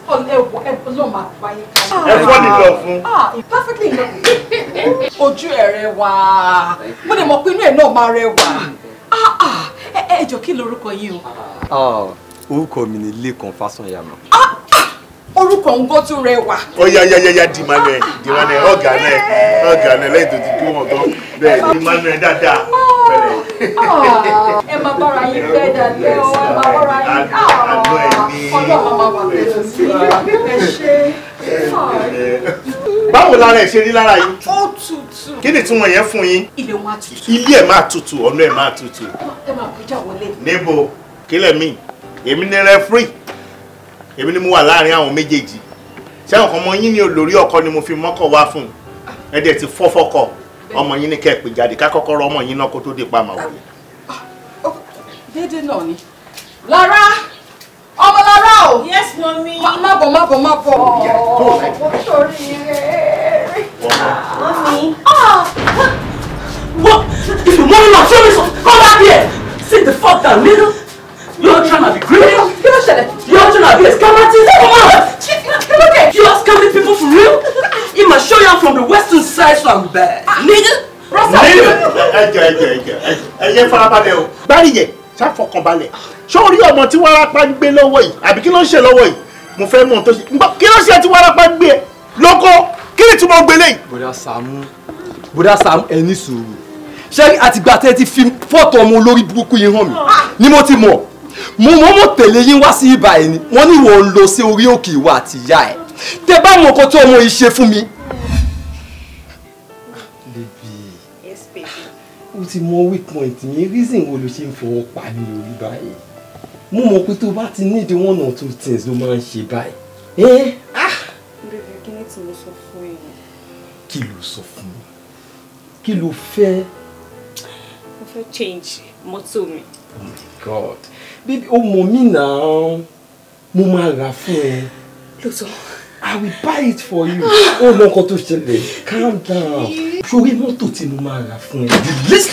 Ọlọ́run máa pa yín kalẹ̀. Ẹ fọ́ ní lọ fún. Perfectly lovely. Ojú ẹ̀ rẹwà. Mo lè mọ̀ pé inú ẹ̀ náà máa rẹwà. Ẹ jọ̀ọ́, kí lorúkọ yín o? Orúkọ mi ni Lékan Fásànyàmá. Orúkọ ń gọ́ tún rẹwà. Ó yá yá yá yá, Dìmánẹ̀ Dìmánẹ̀ ọ̀gá náà ọ̀gá náà lẹ́yìn tó ti kú wọn tán bẹ́ẹ̀ Dìmánẹ̀ dáadáa. Ẹ máa bára yín fẹ́ dalẹ́ o, ẹ máa bára yín. Ọlọ́run máa wà pẹ̀lú ẹ ṣe. Báwo lára ẹ ṣe rí lára yín? Ó tutù. Kí ni ìtumọ̀ yẹn fún yín? Ilé wọn á tutù. Ilé ẹ̀ máa tutù, ọ̀nà ẹ̀ máa tutù. Ẹ máa kọjá wọlé. Níbo? Kílẹ̀ mi, èmi ni rẹ́fírì, èmi ni mo wà láàrin àwọn méjèèjì. Ṣé àwọn ọmọ yín ní olórí ọkọ ni mo fi mọ́kọ̀ wá fún un? Ẹ dẹ̀ ti fọ́ fọ́kọ̀. Ọmọ yín ní kẹ́ ẹ pè jáde ká kọ́kọ́ rọ ọmọ yín náà kó tó dé pa màá wọlé. Dédé náà ni. Lára! Ọmọ Lára o! Yes, mommy. Má bọ̀, má bọ̀, má bọ̀. Mo sórí rẹ̀. Mommy. What? If you want to show me some, come back here. Sit the fuck down, nigga. You're trying to be greedy. Kí ló ṣẹlẹ̀? You're trying to be a scammer. Come on. Kí ló dé? You are scamming people for real? It must show you I'm from the western side, so I'm bad. Nigga. Ẹ jẹ́ ẹ jẹ́ ẹ jẹ́ ẹ jẹ́ farabalẹ̀ o. Gbáríyẹ̀ ṣàfọkànbalẹ̀. Ṣé o rí ọmọ tí wárápá ń gbé lọ́wọ́ yìí? Àbí kí ló ń ṣe lọ́wọ́ yìí? Mo fẹ́ mọ̀ ohun tó ṣe. Kí ló ṣe tí wárápá ń gbé ẹ? Lóko, kí ni tí mo gbé léyìí? Bọ̀dá Sàámú, Bọ̀dá Sàámú, ẹ ní sùúrù. Ṣé àtìgbà tẹ́ ti fi fọ́tò ọmọ olórí burúkú yìí hàn mí ni mo ti mọ̀. Mo mọ̀ tẹ̀lé yín wá sí ibà ẹ̀ ni. Wọ́n ní ìwọ ń lọ sí orí òkè ìwà àti ìyá ẹ̀. Tẹ bá mọ nǹkan tí ọmọ yìí ṣe fún mi. Baby. Yes, baby. O ti mọ weak point mi, reason wo ló ṣe ń fọwọ́ pa mi lórí báyìí? Mo mọ̀ pé tó bá ti need one or two things ló máa ń ṣe báyìí. Baby, kí ni tí mo sọ fún ẹ? Kí ló sọ fún mi? Kí ló fẹ́? Mo fẹ́ change mọ́tò mi. Oh my God. Baby, o mọ̀ mí náà. Mo máa rà fún ẹ. Lóòótọ́. I will buy it for you. Ó mọ nǹkan tó ṣẹlẹ̀. Calm down. Sórí mọ́tò tí mo máa rà fún ẹ. The least.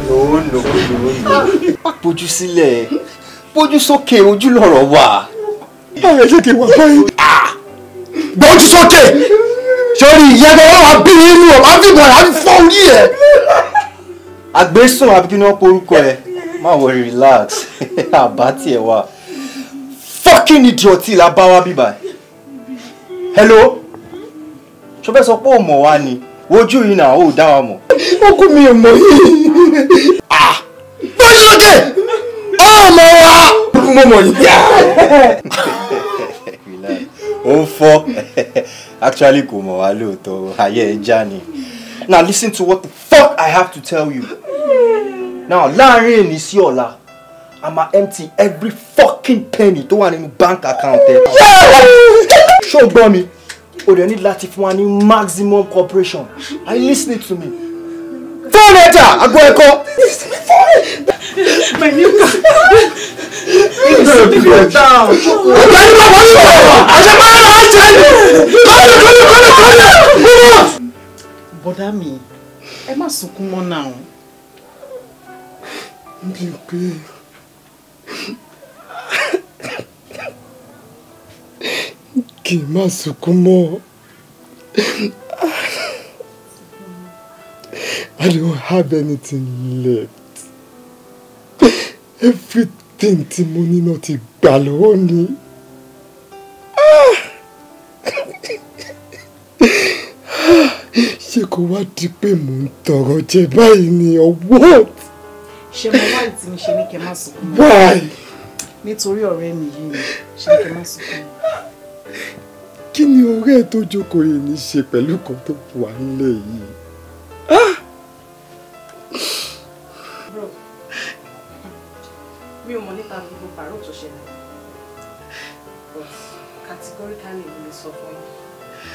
No, no, no, no. Má bójú sílẹ̀. Bójú sókè, ojú lọ̀rọ̀ wà. Báwo ṣe kí n wà báyìí? Bójú sókè! Sórí ìyá ẹgbẹ́ wọn wà bí inú ọ̀, máa ń fìbọn rà á fọ́ orí ẹ̀. Àgbésùn àbí kí ni wọ́n porúkọ ẹ? Má worry, relax. Àbá tiẹ̀ wà. Fucking idiot la bá wá bíbá. Hello? Ṣo fẹ́ sọ pé ò mọ̀ wá ni? Wojú yìí náà ò dá wa mọ̀. Ó kú mi ò mọ̀ yìí. Bójú sókè! Ọmọ wa! Mo mọ̀ yìí. Ó ń fọ́. Actually kò mọ̀ wá lóòótọ́, ayé ẹ já ni. Now listen to what the fuck I have to tell you. Now láàárín èní sí ọ̀la, a máa empty every fucking penny tó wà nínú bank account ẹ. Ṣó o gbọ́ mi? O dẹ̀ ní láti fún wa ní maximum cooperation. Are you listening to me? Fóònù ẹja, àgọ́ ẹ̀kọ́. My new car. Bọ̀dá mi, ẹ má sunkún mọ́ náà. Bímpé, kì í má sunkún mọ́. I don't have anything left. Everything tí mo ní náà ti gbà lọ́wọ́ mi. Ṣé kò wá di pé mò ń tọrọ jẹ báyìí ni or what? Ṣé mo wá ìtì mi ṣe ní kẹ́ má sunkún mọ́? Why? Nítorí ọ̀rẹ́ mi yìí ni ṣe ní kẹ́ má sunkún mọ́. Kí ni ọ̀rẹ́ tó jókòó yìí ní ṣe pẹ̀lú kan tó wà nílẹ̀ yìí? Bro, mi ò mọ̀ nípa gbogbo pàrọ̀ tó ṣẹlẹ̀. But categorically mo lè sọ fún yín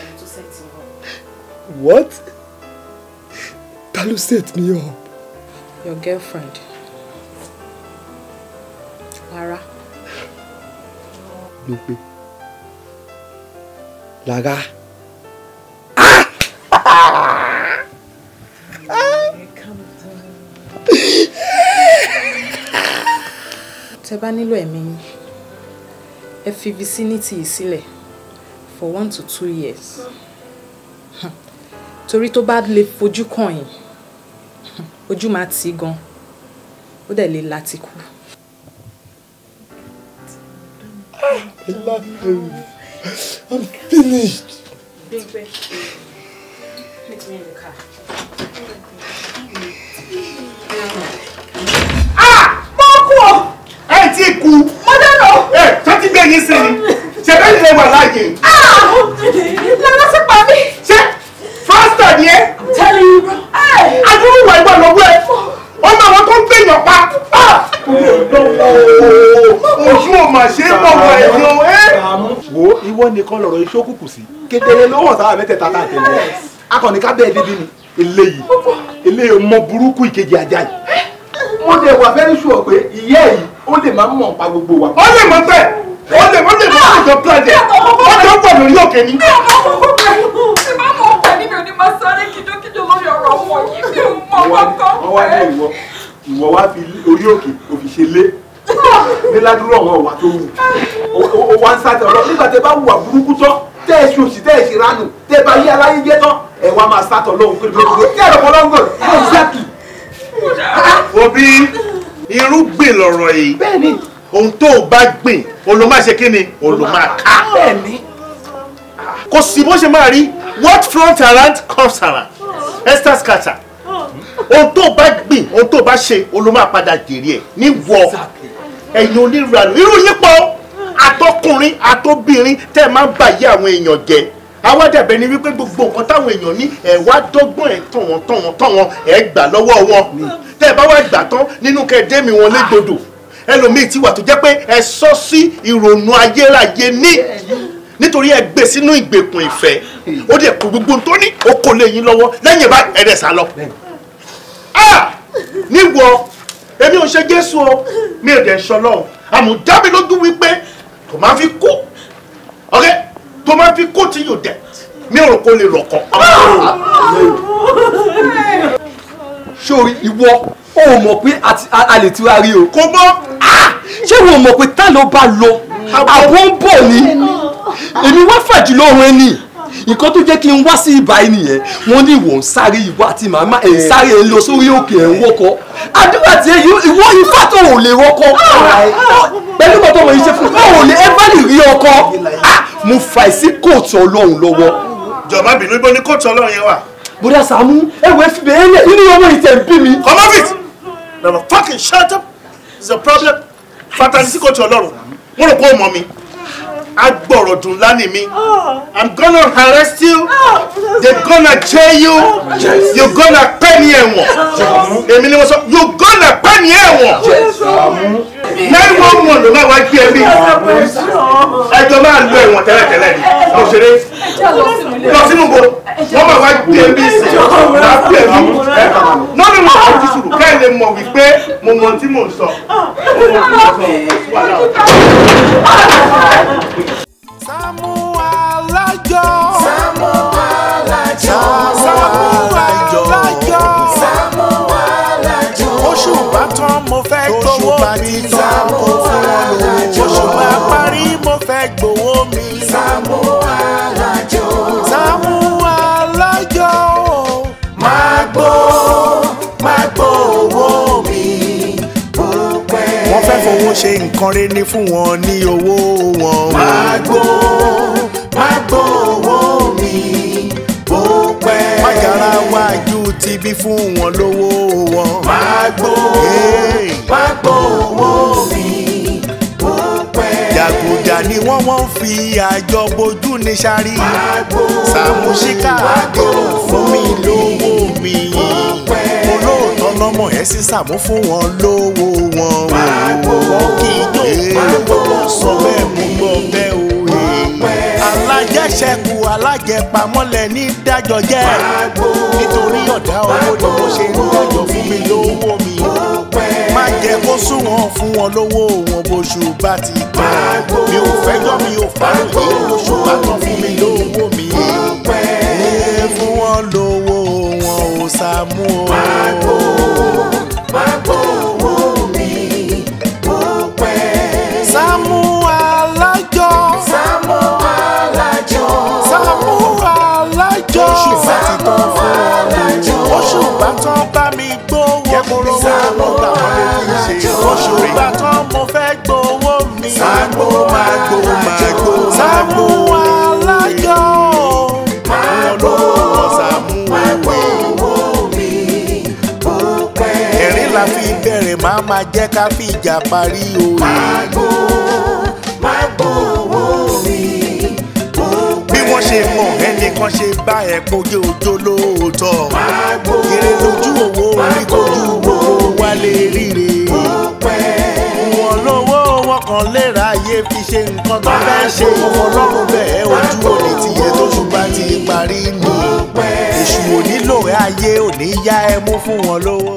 ẹni tó set me up. What? Ta ló set me up? Your girlfriend. Lara. Bímpé. Lara. Tẹ́ bá nílò ẹ̀mí yín, ẹ fi vicinity yìí sílẹ̀ for 1 to 2 years. Torí tó bá lè fojú kàn yín, ojú máa tì í gan, ó dẹ̀ lè láti kú. I love you. I'm finished. Bímpé, meet me in the car. Mo kú o. Ẹ ti kú. Mo dáná. Ẹ tó ti gbé yín sí ni. Ṣé bẹ́ẹ̀ ni wà láàyè? Lára sí pa mí. Ṣé fásitọ̀ ni ẹ́? I'm telling you, bro. Adúrú wà ìwà lọ́wọ́ ẹ. Ọmọ àwọn tó ń gbèyàn pa. Ojú ò mà ṣe é mọ̀wọ̀ ẹ̀yọ ẹ́. Wo ìwọ nìkan lọ̀rọ̀ iṣẹ́ òkùnkùn sí. Kedere ló wọ̀n sábà mẹ́tẹ̀ẹ̀ta tá a tẹ̀lé. Akọni ká bẹ́ẹ̀ débi ni. Eléyìí eléyìí mọ burúkú ìkejì ajá yìí. Mo dẹ̀ wà very sure pé ìyá yìí ó lè máa mọ̀ pa gbogbo wa. Ó lè mọ̀ bẹ́ẹ̀. Ó lè mọ̀ jọ plan ẹ̀. Ó jọ pọ̀ lórí òkè ni. Mi ò mọ̀ kókó pẹ̀lú. Tí bá mọ̀ ọ̀pẹ̀ níbi òní máa sáré kíjokíjo lórí ọ̀rọ̀ ọmọ yìí. Mi ò mọ̀ kókó Wọ́n wá ní ìwọ ìwọ wá fi orí òkè òfì ṣe lé. Ní ládùúrò àwọn ọ̀wà tó wù. Ó wá ń sátẹ̀ ọlọ́ nígbà tẹ bá wùwà burúkú tán tẹ́ ẹ ṣe òṣì tẹ́ ẹ ṣe ránù tẹ́ ẹ bá yí aláyé jẹ́ tán ẹ wá máa sátọ̀ lọ́hùn pé tẹ́ ẹ̀rọ pọlọ́ngọ̀ exactly. Òbí irúgbìn lọ̀rọ̀ yìí. Bẹ́ẹ̀ni. Ohun tó o bá gbìn, òun ló máa ṣe kí ni? Òun ló máa ká. Bẹ́ẹ̀ni. Kò sí bó ṣe máa rí what front around comes around. Esther scatter. Ohun tó o bá gbìn, ohun tó o bá ṣe, òun ló máa padà jèrè ẹ̀ níwọ̀. Ẹ̀yin onírànú. Irú yín pọ̀ àtọkùnrin àtobìnrin tẹ́ ẹ máa ń bàyé àwọn èèyàn jẹ́. Àwa dàbẹ̀ ni wípé gbogbo nǹkan táwọn èèyàn ní ẹ̀ wá dọ́gbọ́n ẹ̀ tàn wọ́n tàn wọ́n tàn wọ́n ẹ̀ gbà lọ́wọ́ wọn. Tẹ́ ẹ bá wá gbà tán nínú kẹ́ẹ̀dé mi wọn légbodò. Ẹlòmíì ti wà tó jẹ́ pé ẹ sọ sí ìrònú ayérayé ní nítorí ẹ gbé sínú ìgbèkùn ìfẹ́. Ó dẹ̀ kó gbogbo tó ní ó kó lé yín lọ́wọ́ lẹ́yìn bá ẹ̀rẹ̀ sá lọ. Níwọ èmi ò ṣe Jésù o, mi ò dẹ̀ ṣọlọ́run. Àmọ́ dá mi lójú wípé tó máa fi kú. Okay? Tó máa fi kú tí yóò dẹ̀ mi ò rò kó lè rọ̀kọ̀. Sórí ìwọ o mọ̀ pé a lè tura rí o. Kò mọ̀. Ṣé wo mọ̀ pé tá ló bá lọ àbọ̀ ń bọ̀ ni èmi wá fàjù lọ́rùn ẹni nǹkan tó jẹ́ kí n wá sí ibà yìí nìyẹn. Wọ́n ní ìwọ ń sáré ìwọ àti màmá ẹ̀ ń sáré ẹ̀ ń lọ sórí òkè ẹ̀ ń wọ́kọ̀ àdúrà tí ìwọ ifá tó ò lè rọ́kọ̀ pẹ̀lú bàbá wọn iṣẹ́ fún mi ò lè ẹ́fà lè rí ọkọ. Mo fà sí kóòtù Ọlọ́run lọ́wọ́. Jọ̀ọ́ bínú ibo ni kóòtù Ọlọ́run yẹn wà. Bọ́dà Sàámú ẹ̀wọ̀ ẹ fi bẹ̀rẹ̀ lẹ̀ inú ọmọ ìtẹ̀ ń bí mi. Come off it! Never fucking shut up! It's a problem. Fatali sí kóòtù Ọlọ́run. Mo rò pé ó mọ̀ mi. Agbọ̀rọ̀dùn ńlá ni mi. I'm gonna arrest you. They gonna jail you. You gonna pẹ́ ní ẹ̀wọ̀n. Èmi ni mo sọ, you gonna pẹ́ ní ẹ̀wọ̀n. 911 ló máa wá gbé ẹbí. Ẹjọ́ máa lo ẹ̀wọ̀n tẹ́lẹ̀tẹ́lẹ̀ ni. Mo ṣeré. Lọ sínú bo. Wọ́n máa wá gbé ẹbí sí. Máa gbé ẹbí. Nọ́ọ̀nù mo kò ti sùrù kẹ́ ẹ lè mọ̀ wípé mo mọ ohun tí mò ń sọ. Mo mọ ohun tí mò ń sọ. Sàámú Alájọ. Sàámú Alájọ. Sàámú fowó ṣe nǹkan rẹ̀ ní fún wọn ní owó wọn. Má gbó, má gbó owó mi bó pẹ́. Májàra wájú ti bí fún wọn lówó wọn. Má gbó, má gbó owó mi bó pẹ́. Jàgùjà ni wọ́n fi àjọ bojú ní sáré. Sàmúsíkà àdéhùn fún mi lówó mi. Olóòótọ́ lọ́mọ ẹ̀ sí Sàmú fún wọn lówó wọn. Wọ́n kì í jó olówó sọ bẹ́ẹ̀ mú gbọ́ bẹ́ẹ̀ o. Alájẹṣẹ́kù alájẹpamọ́lẹ̀ ní dájọ́ jẹ́. Nítorí ọ̀dá owó ni mo ṣe ń dájọ́ fún mi lówó mi. Má jẹ́ kó sún wọn fún wọn lówó wọn bóṣù bá ti tán. Mi ò fẹ́jọ́ mi ò fàròyé oṣù bá tán fún mi lówó mi. Fún wọn lówó wọn ò Sàámú o. Má gbó, má gbó owó mi bó pẹ́. Sàámú Alájọ. Sàámú Alájọ. Sàámú Alájọ. Oṣù bá ti tán fún wọn lówó. Oṣù bá tán bá mi gbówó. Jẹ́ kó rówó wọn gbà wọ́n lè fi ṣe. Oṣù bá tán mo fẹ́ gbowó mi. Sàámú Alájọ. Sàámú Alájọ. Wọn lówó wọn Sàámú owó mi bó pẹ́. Ẹ̀rín la fi bẹ̀rẹ̀ máa ma jẹ́ ká fi ìjà parí o. Má gbó, má gbó owó mi bó pẹ́. Bí wọ́n ṣe mọ̀ ẹnìkan ṣe bá ẹ̀ kojú ojó lóòótọ́. Kéré lójú owó orí kojú owó wálé ríre. Wọ́n lówó wọn kàn léra ayé fi ṣe nǹkan tó fẹ́ ṣe. Ọmọ ọlọ́run bẹ́ẹ̀ ojú òní tiẹ̀ tó ṣùgbọ́n ti parí ni. Èṣù ò nílò ayé ò ní yá ẹ mú fún wọn lówó.